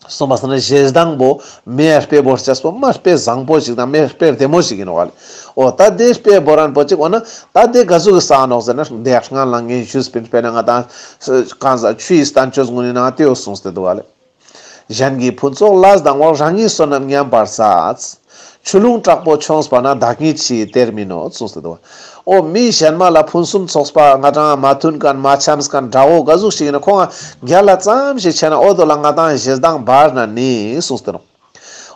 སོང་པ་སང་ན་ཞེ་སྡང་པོ་མེ་ཡ་དཔེ་བོར་ཅེས་པོ་མ་དཔེ་བཟང་པོ་ཞིག་དང་མེ་དཔེ་བདེ་མོ་ཞིག་ཡིན་ནོག་ལེ། འོ་ད་དེ་དཔེ་བོར་རན་པོ་ཅིག་འོ་ན་ད་དེ་ག་ཟུག་གི་ས་ནོག་ཟེར་ན་དེ་སྔ་ལ་ངས་ཞུས་པིན་དཔེར་ན་ང་ཏང་གང་ཟག་ཆུ་ཡི་བསྟན་བཅོས་ངོ་ནི་ནང་དེ་འོ་གསུངས་ཏེ་འདུག་ལེ། གཞན་གྱི་ཕུན་ཚོགས་ལ་སྡང་བ། རང་ཉིད་བསོད་ནམས་ཉམས་པར་བྱ། ཆུ་ཀླུང་དྲག་པོ་མཆོངས་པ་ན། བདག་ཉིད་ཕྱིའི་གཏེར་མིན་ནོ། གསུངས་ཏེ་འདུག། འོ་མི་གཞན་མ་ལ་ཕུན་སུམ་ཚོགས་པ་ང་ཏང་མ་མཐུན་མཁན་མ་འཆམས་མཁན་དགྲ་བོ་ག་ཟུག་ཞིག་ཡིན་ན་ཁོང་ང་རྒྱལ་ལ་ཙམ་ཞིག་ཆེ་ན་འོ་དོ་ལ་ང་ཏང་ཞེ་སྡང་འབར་ན་ནི་གསུངས་ཏེ་ནོག།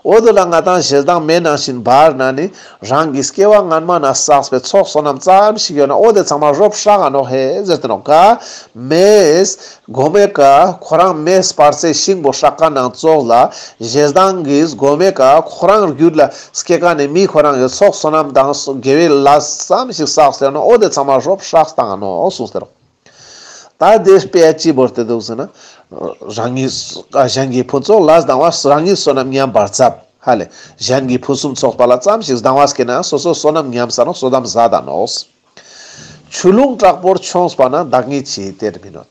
འོ་དོ་ལ་ང་ཏང་ཞེ་སྡང་མེ་ནང་བཞིན་འབར་ན་ནི་རང་གི་སྐྱེ་བ་སྔན་མ་ན་བསགས་པའི་ཚོགས་བསོད་ནམས་ཙམ་ཞིག་ཡོད་ན་འོ་དེ་ཚང་མ་རོབ་ཧྲག་ག་ནོག་ཧེ་ཟེར་ཏེ་ནོག། ག་མེས་གོ་མེ་ཀ་ཁོ་རང་མེ་སྤར་ཚེ་ཤིང་པོ་ཧྲག་ཀ་ནང་ཙོགས་ལ་ཞེ་སྡང་གིས་གོ་མེ་ཀ་ཁོ་རང་རྒྱུད་ལ་སྐྱེ་ཀ་ནི་མི་ཁོ་རང་གི་ཚོགས་བསོད་ནམས་དང་དགེ་བའི་ལས་ཙམ་ཞིག་བསགས་ཟེར་ན་འོ་དེ་ཚང་མ་རོབ་ཧྲག་བཏང་ནོག་གསུངས་ཟེར། ད་དེ་དཔེ་ཅི་བོར་ཏེ་འདུག་ཟེར་ན། རང་ཉིད་གཞན་གྱི་ཕུན་ཚོགས་ལ་སྡང་བ། རང་ཉིད་བསོད་ནམས་ཉམས་པར་བྱ། ཧ་ལེ། གཞན་གྱི་ཕུན་སུམ་ཚོགས་པ་ལ་ཙམ་ཞིག་སྡང་བ་སྐྱེས་ན་སོ་སོ་བསོད་ནམས་ཉམས་ས་ནོག། བསོད་ནམས་ཟད་ད་ནོག། ཆུ་ཀླུང་དྲག་པོར་མཆོངས་པ་ན། བདག་ཉིད་ཕྱིའི་གཏེར་མིན་ནོ།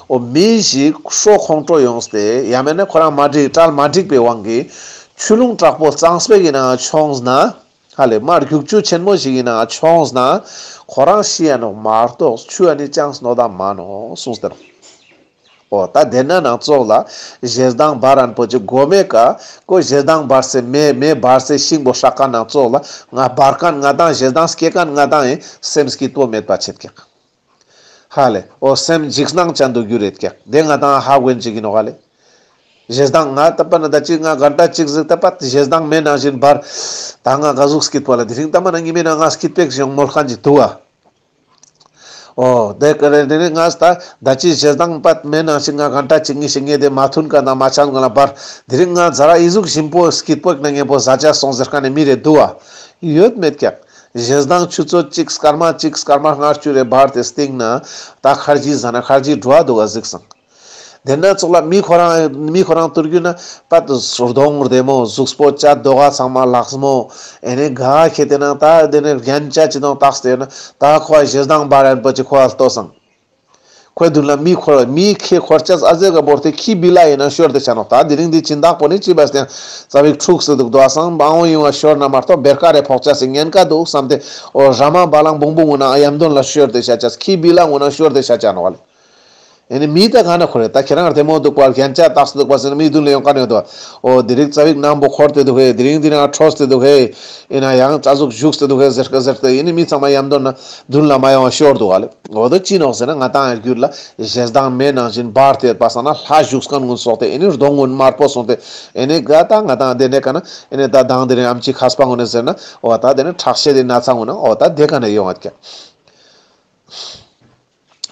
འོ་མི་ཞིག་ཤོ་ཁོང་ཁྲོ་ཡོངས་ཏེ་ཡང་མེད་ན་ཁོ་རང་མ་འགྲིག་གྲལ་མ་འགྲིག་པའི་དབང་གིས་ཆུ་ཀླུང་དྲག་པོ་གཙང་པོ་ཞིག་གི་ནང་མཆོངས་ན། ཧ་ལེ་མར་རྒྱུག་ཆུ་ཆེན་མོ་ཞིག་གི་ནང་མཆོངས་ན་ཁོ་རང་ཤི་ཡ་ནོག་མ་གཏོགས་ཆུ་ཨ་ནི་ཅང་གནོད་ད་མ་ནོག་གསུངས་ཏེ་ནོག། འོ་ད་དེ་ན་ནང་ཙོགས་ལ་ཞེ་སྡང་འབར་རན་པོ་ཅིག་གོ་མེ་ཀ་ཁོ་ཞེ་སྡང་འབར་སེ་མེ་མེ་འབར་སེ་ཤིང་པོ་ཧྲག་ཀ་ནང་ཙོགས་ལ་ང་འབར་མཁན་ང་ཏང་ཞེ་སྡང་སྐྱེ་མཁན་ང་ཏང་ཡིན་སེམས་སྐྱིད་པོ་མེད་པ་ཆེད་ཀྱག། ཧ་ལེ་འོ་སེམས་འཇིགས་སྣང་ཅན་དུ་འགྱུར་རེད་ཀྱག། དེ་ང་ཏང་ཧ་གོ་ཡིན་ཅིག་ཡིན་ནོག་ཧ་ལེ། ཞེ་སྡང་ང་ད་པ་ན་ད་ཅིག་ང་གན་ཏ་ཅིག་ཟིག་ད་པ་ཞེ་སྡང་མེ་ནང་བཞིན་འབར། ད་ང་ག་ཟུག་སྐྱིད་པོ་ལ་དེ་རིང་ད་མ་ན་ཉི་མའི་ནང་ང་སྐྱིད་པོ་ཞིག་མོལ་མཁན་ཅིག་འདུག་ཨ། འོ་དེ་ཀ་རེ་དེ་ནི་ང་ད་ད་ཅི་ཞེ་སྡང་པད་མེད་ནང་བཞིན་ང་གན་ཏ་ཅིག་ངི་ཞིག་ངེ་དེ་མ་མཐུན་ཀ་ན་མ་ཆང་ཀ་ན་བར་དེ་རིང་ང་ཛ་ར་ཨི་ཟུག་ཞིམ་པོ་སྐྱིད་པོ་ན་ངན་པོ་ཟ་ཆ་སོང་ཟེར་ཀ་ནི་མི་རེ་འདུག་ཨ། ཡོད་མེད་ཀྱག། ཞེ་སྡང་ཆུ་ཚོད་གཅིག་སྐར་མ་གཅིག་སྐར་མ་ལྔ་བཅུ་རེ་བར་དེ་སྟིང་ན་ད་ཁར་ཇི་ཟ་ན་ཁར་ཇི་འགྲོ་འདུག་ག་གཟིགས་སང་། དེ་ན་ཙོགས་ལ་མི་ཁོ་རང་མི་ཁོ་རང་ཏུར་རྒྱུ་ན་པད་གདོང་བདེ་མོ་གཟུགས་པོ་ཅ་རྡོ་ག་ཚང་མ་ལགས་མོ། ཨེ་ནེ་ག་ཁེ་དེ་ན་ད་དེ་ནེ་རྒྱན་ཆ་ཅི་དང་བཏགས་ཏེ་ཡོད་ན་ད་ཁོ་ཞེ་སྡང་འབར་རན་པོ་ཅིག་ཁོ་ལྟོས་སང་། ཁོའི་མདུན་ལ་མི་ཁོ་མི་ཁེ་འཁོར་ཅས་ཨ་ཟེ་ག་བོར་ཏེ་ཁྱི་བི་ལ་ཡིན་ན་ཤོར་ཏེ་ཆ་ནོག། ད་དེ་རིང་འདི་སྦྱིན་བདག་པོ་ནི་ཅི་བས་ཏེ་ཙ་བིག་འཁྲུགས་སེ་འདུག་དོ་ཨ་སང་བང་བོ་ཡོང་བ་ཤོར་ན་མ་གཏོགས་བེར་ཀ་རེ་ཕོག་ཅས་སེ་ཉེན་ཁ་འདུག་བསམ་སྟེ་འོ་ར་མ་བ་ལང་བུང་བུ་ངུ་ན་ཡམ་དོན་ལ་ཤོར་ཏེ་ཆ་ཅས་ཁྱི་བི་ལ་ངུ་ན་ཤོར་ཏེ་ཆ་ཅ་ནོག་ལེ། ཨེ་ནི་མི་ད་ག་ན་ཁོ་རེ་ད་ཁྱེད་རང་བདེ་མོ་འདུག་པ་རྒྱན་ཆ་བཏགས་སེ་འདུག་པ་ཟེར་ན་མི་མདུན་ལ་ཡོང་ཀ་ནི་ཡོད་དོ། འོ་དེ་རིང་ཙ་བིག་ནམ་བོ་འཁོར་ཏེ་འདུག་ཧེ། དེ་རིང་འདི་ན་འཕྲོས་ཏེ་འདུག་ཧེ། ཨེ་ན་ཡང་ཙ་ཟུག་བཞུགས་ཏེ་འདུག་ཧེ་ཟེར་ཀ་ཟེར་ཏེ་ཨེ་ནི་མི་ཚང་མ་ཡམ་དོན་ན་མདུན་ལ་མ་ཡོང་བ་ཤོར་འདུག་ག་ལེ། འོ་དོ་ཅི་ནོག་ཟེར་ན་ང་ཏང་རྒྱུད་ལ་ཞེ་སྡང་མེ་ནང་བཞིན་འབར་ཏེ་ཡོད་པ་སང་ན་ལྷ་བཞུགས་མཁན་ཀུན་སོགས་ཏེ་ཨེ་ནི་གདོང་ཀུན་དམར་པོ་སོང་སྟེ་ཨེ་ནི་ག་ད་ང་ཏང་དེ་ནེ་ཀ་ན་ཨེ་ནི་ད་དང་དེ་རིང་ཨམ་ཆི་མཁས་པ་ཀུན་ནི་ཟེར་ན་འོ་ད་དེ་ནི་ཁྲག་ཤེད་དེ་ན་ཚ་ཀུན་ན་འོ་ད་དེ་ཀ་ན་ཡོང་བ་ཀྱག།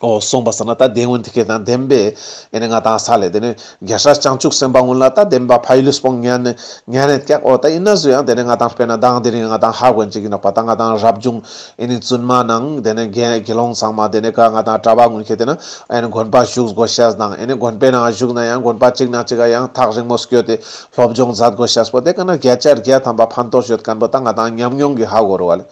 འོ་སོང་པ་སང་ན་ད་དེ་ཀུན་དེ་ཁེ་དང་ལྡན་པའི་ཨེ་ནི་ང་ཏང་ས་ལེ་དེ་ནི་རྒྱལ་སྲས་བྱང་ཆུབ་སེམས་དཔའ་ཀུན་ལ་ད་བདེན་པ་ཕ་ཡུལ་སྤོང་ཉན་ཉན་ནེ་ཀྱག། འོ་ད་ཡིན་ན་ཟུ་ཡང་དེ་ནི་ང་ཏང་དཔེར་ན་དང་དེ་རིང་ང་ཏང་ཧ་གོ་ཡིན་ཅིག་ཡིན་ནོག་པ། ད་ང་ཏང་རབ་བྱུང་ཨེ་ནི་བཙུན་མ་ནང་དེ་ནི་དགེ་དགེ་སློང་ཚང་མ་དེ་ནི་ཀ་ང་ཏང་གྲྭ་པ་ཀུན་ཁེ་དེ་ན་ཨེ་ནི་དགོན་པ་བཞུགས་དགོས་ཤེས་དང་ཨེ་ནི་དགོན་པའི་ནང་བཞུགས་ན་ཡང་དགོན་པ་གཅིག་ནང་གཅིག་ག་ཡང་ཐག་རིང་མོ་སྐྱོད་དེ་སློབ་སྦྱོང་མཛད་དགོས་ཤེས་པོ་དེ་ཀ་ན་བརྒྱ་ཆ་བརྒྱ་ཐམ་པ་ཕན་ཐོགས་ཡོད་མཁན་པོ་ད་ང་ཏང་ཉམས་མྱོང་གི་ཧ་གོ་རུ་བ་ལེ།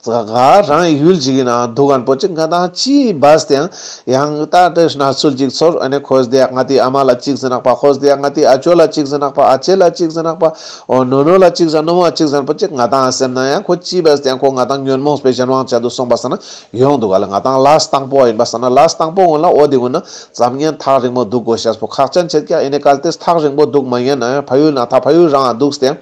ཙ་ག་རང་ཡུལ་ཅིག་གི་ནང་འདུག་མཁན་པོ་ཅིག་ང་ཏང་ཅི་བས་ཏེ་ཡང་ཡང་ད་དེ་གནས་ཚུལ་ཅིག་ཚོར། ཨ་ནི་ཁོས་དེ་ང་ཏི་ཨ་མ་ལ་ཅིག་ཟེར་ནག་པ། ཁོས་དེ་ང་ཏི་ཨ་ཅོ་ལ་ཅིག་ཟེར་ནག་པ། ཨ་ཅེ་ལ་ཅིག་ཟེར་ནག་པ། འོ་ནོ་ནོ་ལ་ཅིག་ཟེར་ནོ་མ་ཅིག་ཟེར་པོ་ཅིག་ང་ཏང་སེམས་ན་ཡང་ཁོ་ཅི་བས་ཏེ་ཡང་ཁོ་ང་ཏང་ཉོན་མོངས་པའི་གཞན་དབང་བྱ་དུ་སོང་པ་སང་ན་ཡོང་འདུག་ག་ལ། ང་ཏང་ལས་དང་པོ་ཡིན་པ་སང་ན་ལས་དང་པོ་ཀུན་ལ་འོ་དེ་ཀུན་ན་ཙམ་ཉན་ཐག་རིང་མོ་འདུག་དགོས་ཤེས་པོ་ཁག་ཅན་ཆེད་ཀྱག། ཨེ་ནི་གལ་ཏེ་ཐག་རིང་མོ་འདུག་མ་ཉན་ན་ཡང་ཕ་ཡུལ་ན་ད་ཕ་ཡུལ་རང་ང་འདུག་སྟེ་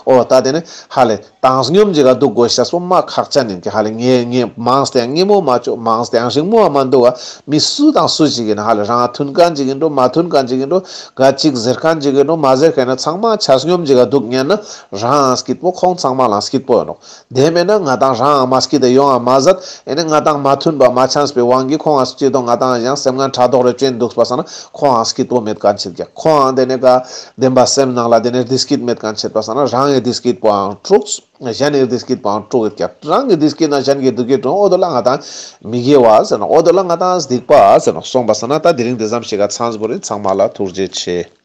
འོ་ད་དེ་ནི་ཧ་ལེ། བཏང་སྙོམས་ཅིག་ག་འདུག་དགོས་ཤེས་པོ་མ་ཁག་ཅན་ཡིན་ཀྱག། ཧ་ལེ་ངེ་ངེ་མང་སྟེ་ཡང་ངེ་མོ་མ་ཆོག། མང་སྟེ་ཡང་རིང་མོ་མ་འདུག་ག། མི་སུ་དང་སུ་ཞིག་ཡིན་ཧ་ལེ་རང་མཐུན་མཁན་ཅིག་ཡིན་འགྲོ་མ་མཐུན་མཁན་ཅིག་ཡིན་འགྲོ་ག་ཅིག་ཟེར་མཁན་ཅིག་ཡིན་འགྲོ་མ་ཟེར་མཁན་ན་ཚང་མ་ཆ་སྙོམས་ཅིག་ག་འདུག་ཉན་ན་རང་སྐྱིད་པོ་ཁོང་ཚང་མ་ལ་སྐྱིད་པོ་ཡོང་ནོག། དེ་མེད་ན་ང་ཏང་རང་མ་སྐྱིད་དེ་ཡོང་ང་མ་ཟད་ཨེ་ནི་ང་ཏང་མ་མཐུན་པ་མ་འཆམས་པའི་དབང་གིས་ཁོང་ང་སྐྱིད་དོ་ང་ཏང་ཡང་སེམས་ངན་ཕྲག་དོག་རེ་བཅོས་འདུག་པ་སང་ན་ཁོང་ང་སྐྱིད་པོ་མེད་མཁན་ཆེད་ཀྱག། ཁོང་ང་དེ་ནི་ག་བདེན་པ་སེམས་ནང་ལ་དེ་ནི་བདེ་སྐྱིད་མེད་མཁན་ཆེད་པ་སང་ན་རང་ བདེ་སྐྱིད་པོའང་དཀྲུགས། གཞན་ནི་བདེ་སྐྱིད་པོའང་དཀྲུགས་ཡོད་ཀྱག། རང་གི་བདེ་སྐྱིད་ན་གཞན་གྱི་སྡུག་སྐྱིད་འགྲོ། འོ་དོ་ལ་ང་ཏང་མི་དགེ་བ་ཟེར་ནོག། འོ་དོ་ལ་ང་ཏང་སྡིག་པ་ཟེར་ནོག། སོང་པ་སང་ན་ད་དེ་རིང་དེ་ཙམ་ཞིག་ག་ཚང་བོ་ཨིན། ཚང་མ་ལ་ཐུགས་རྗེ་ཆེ།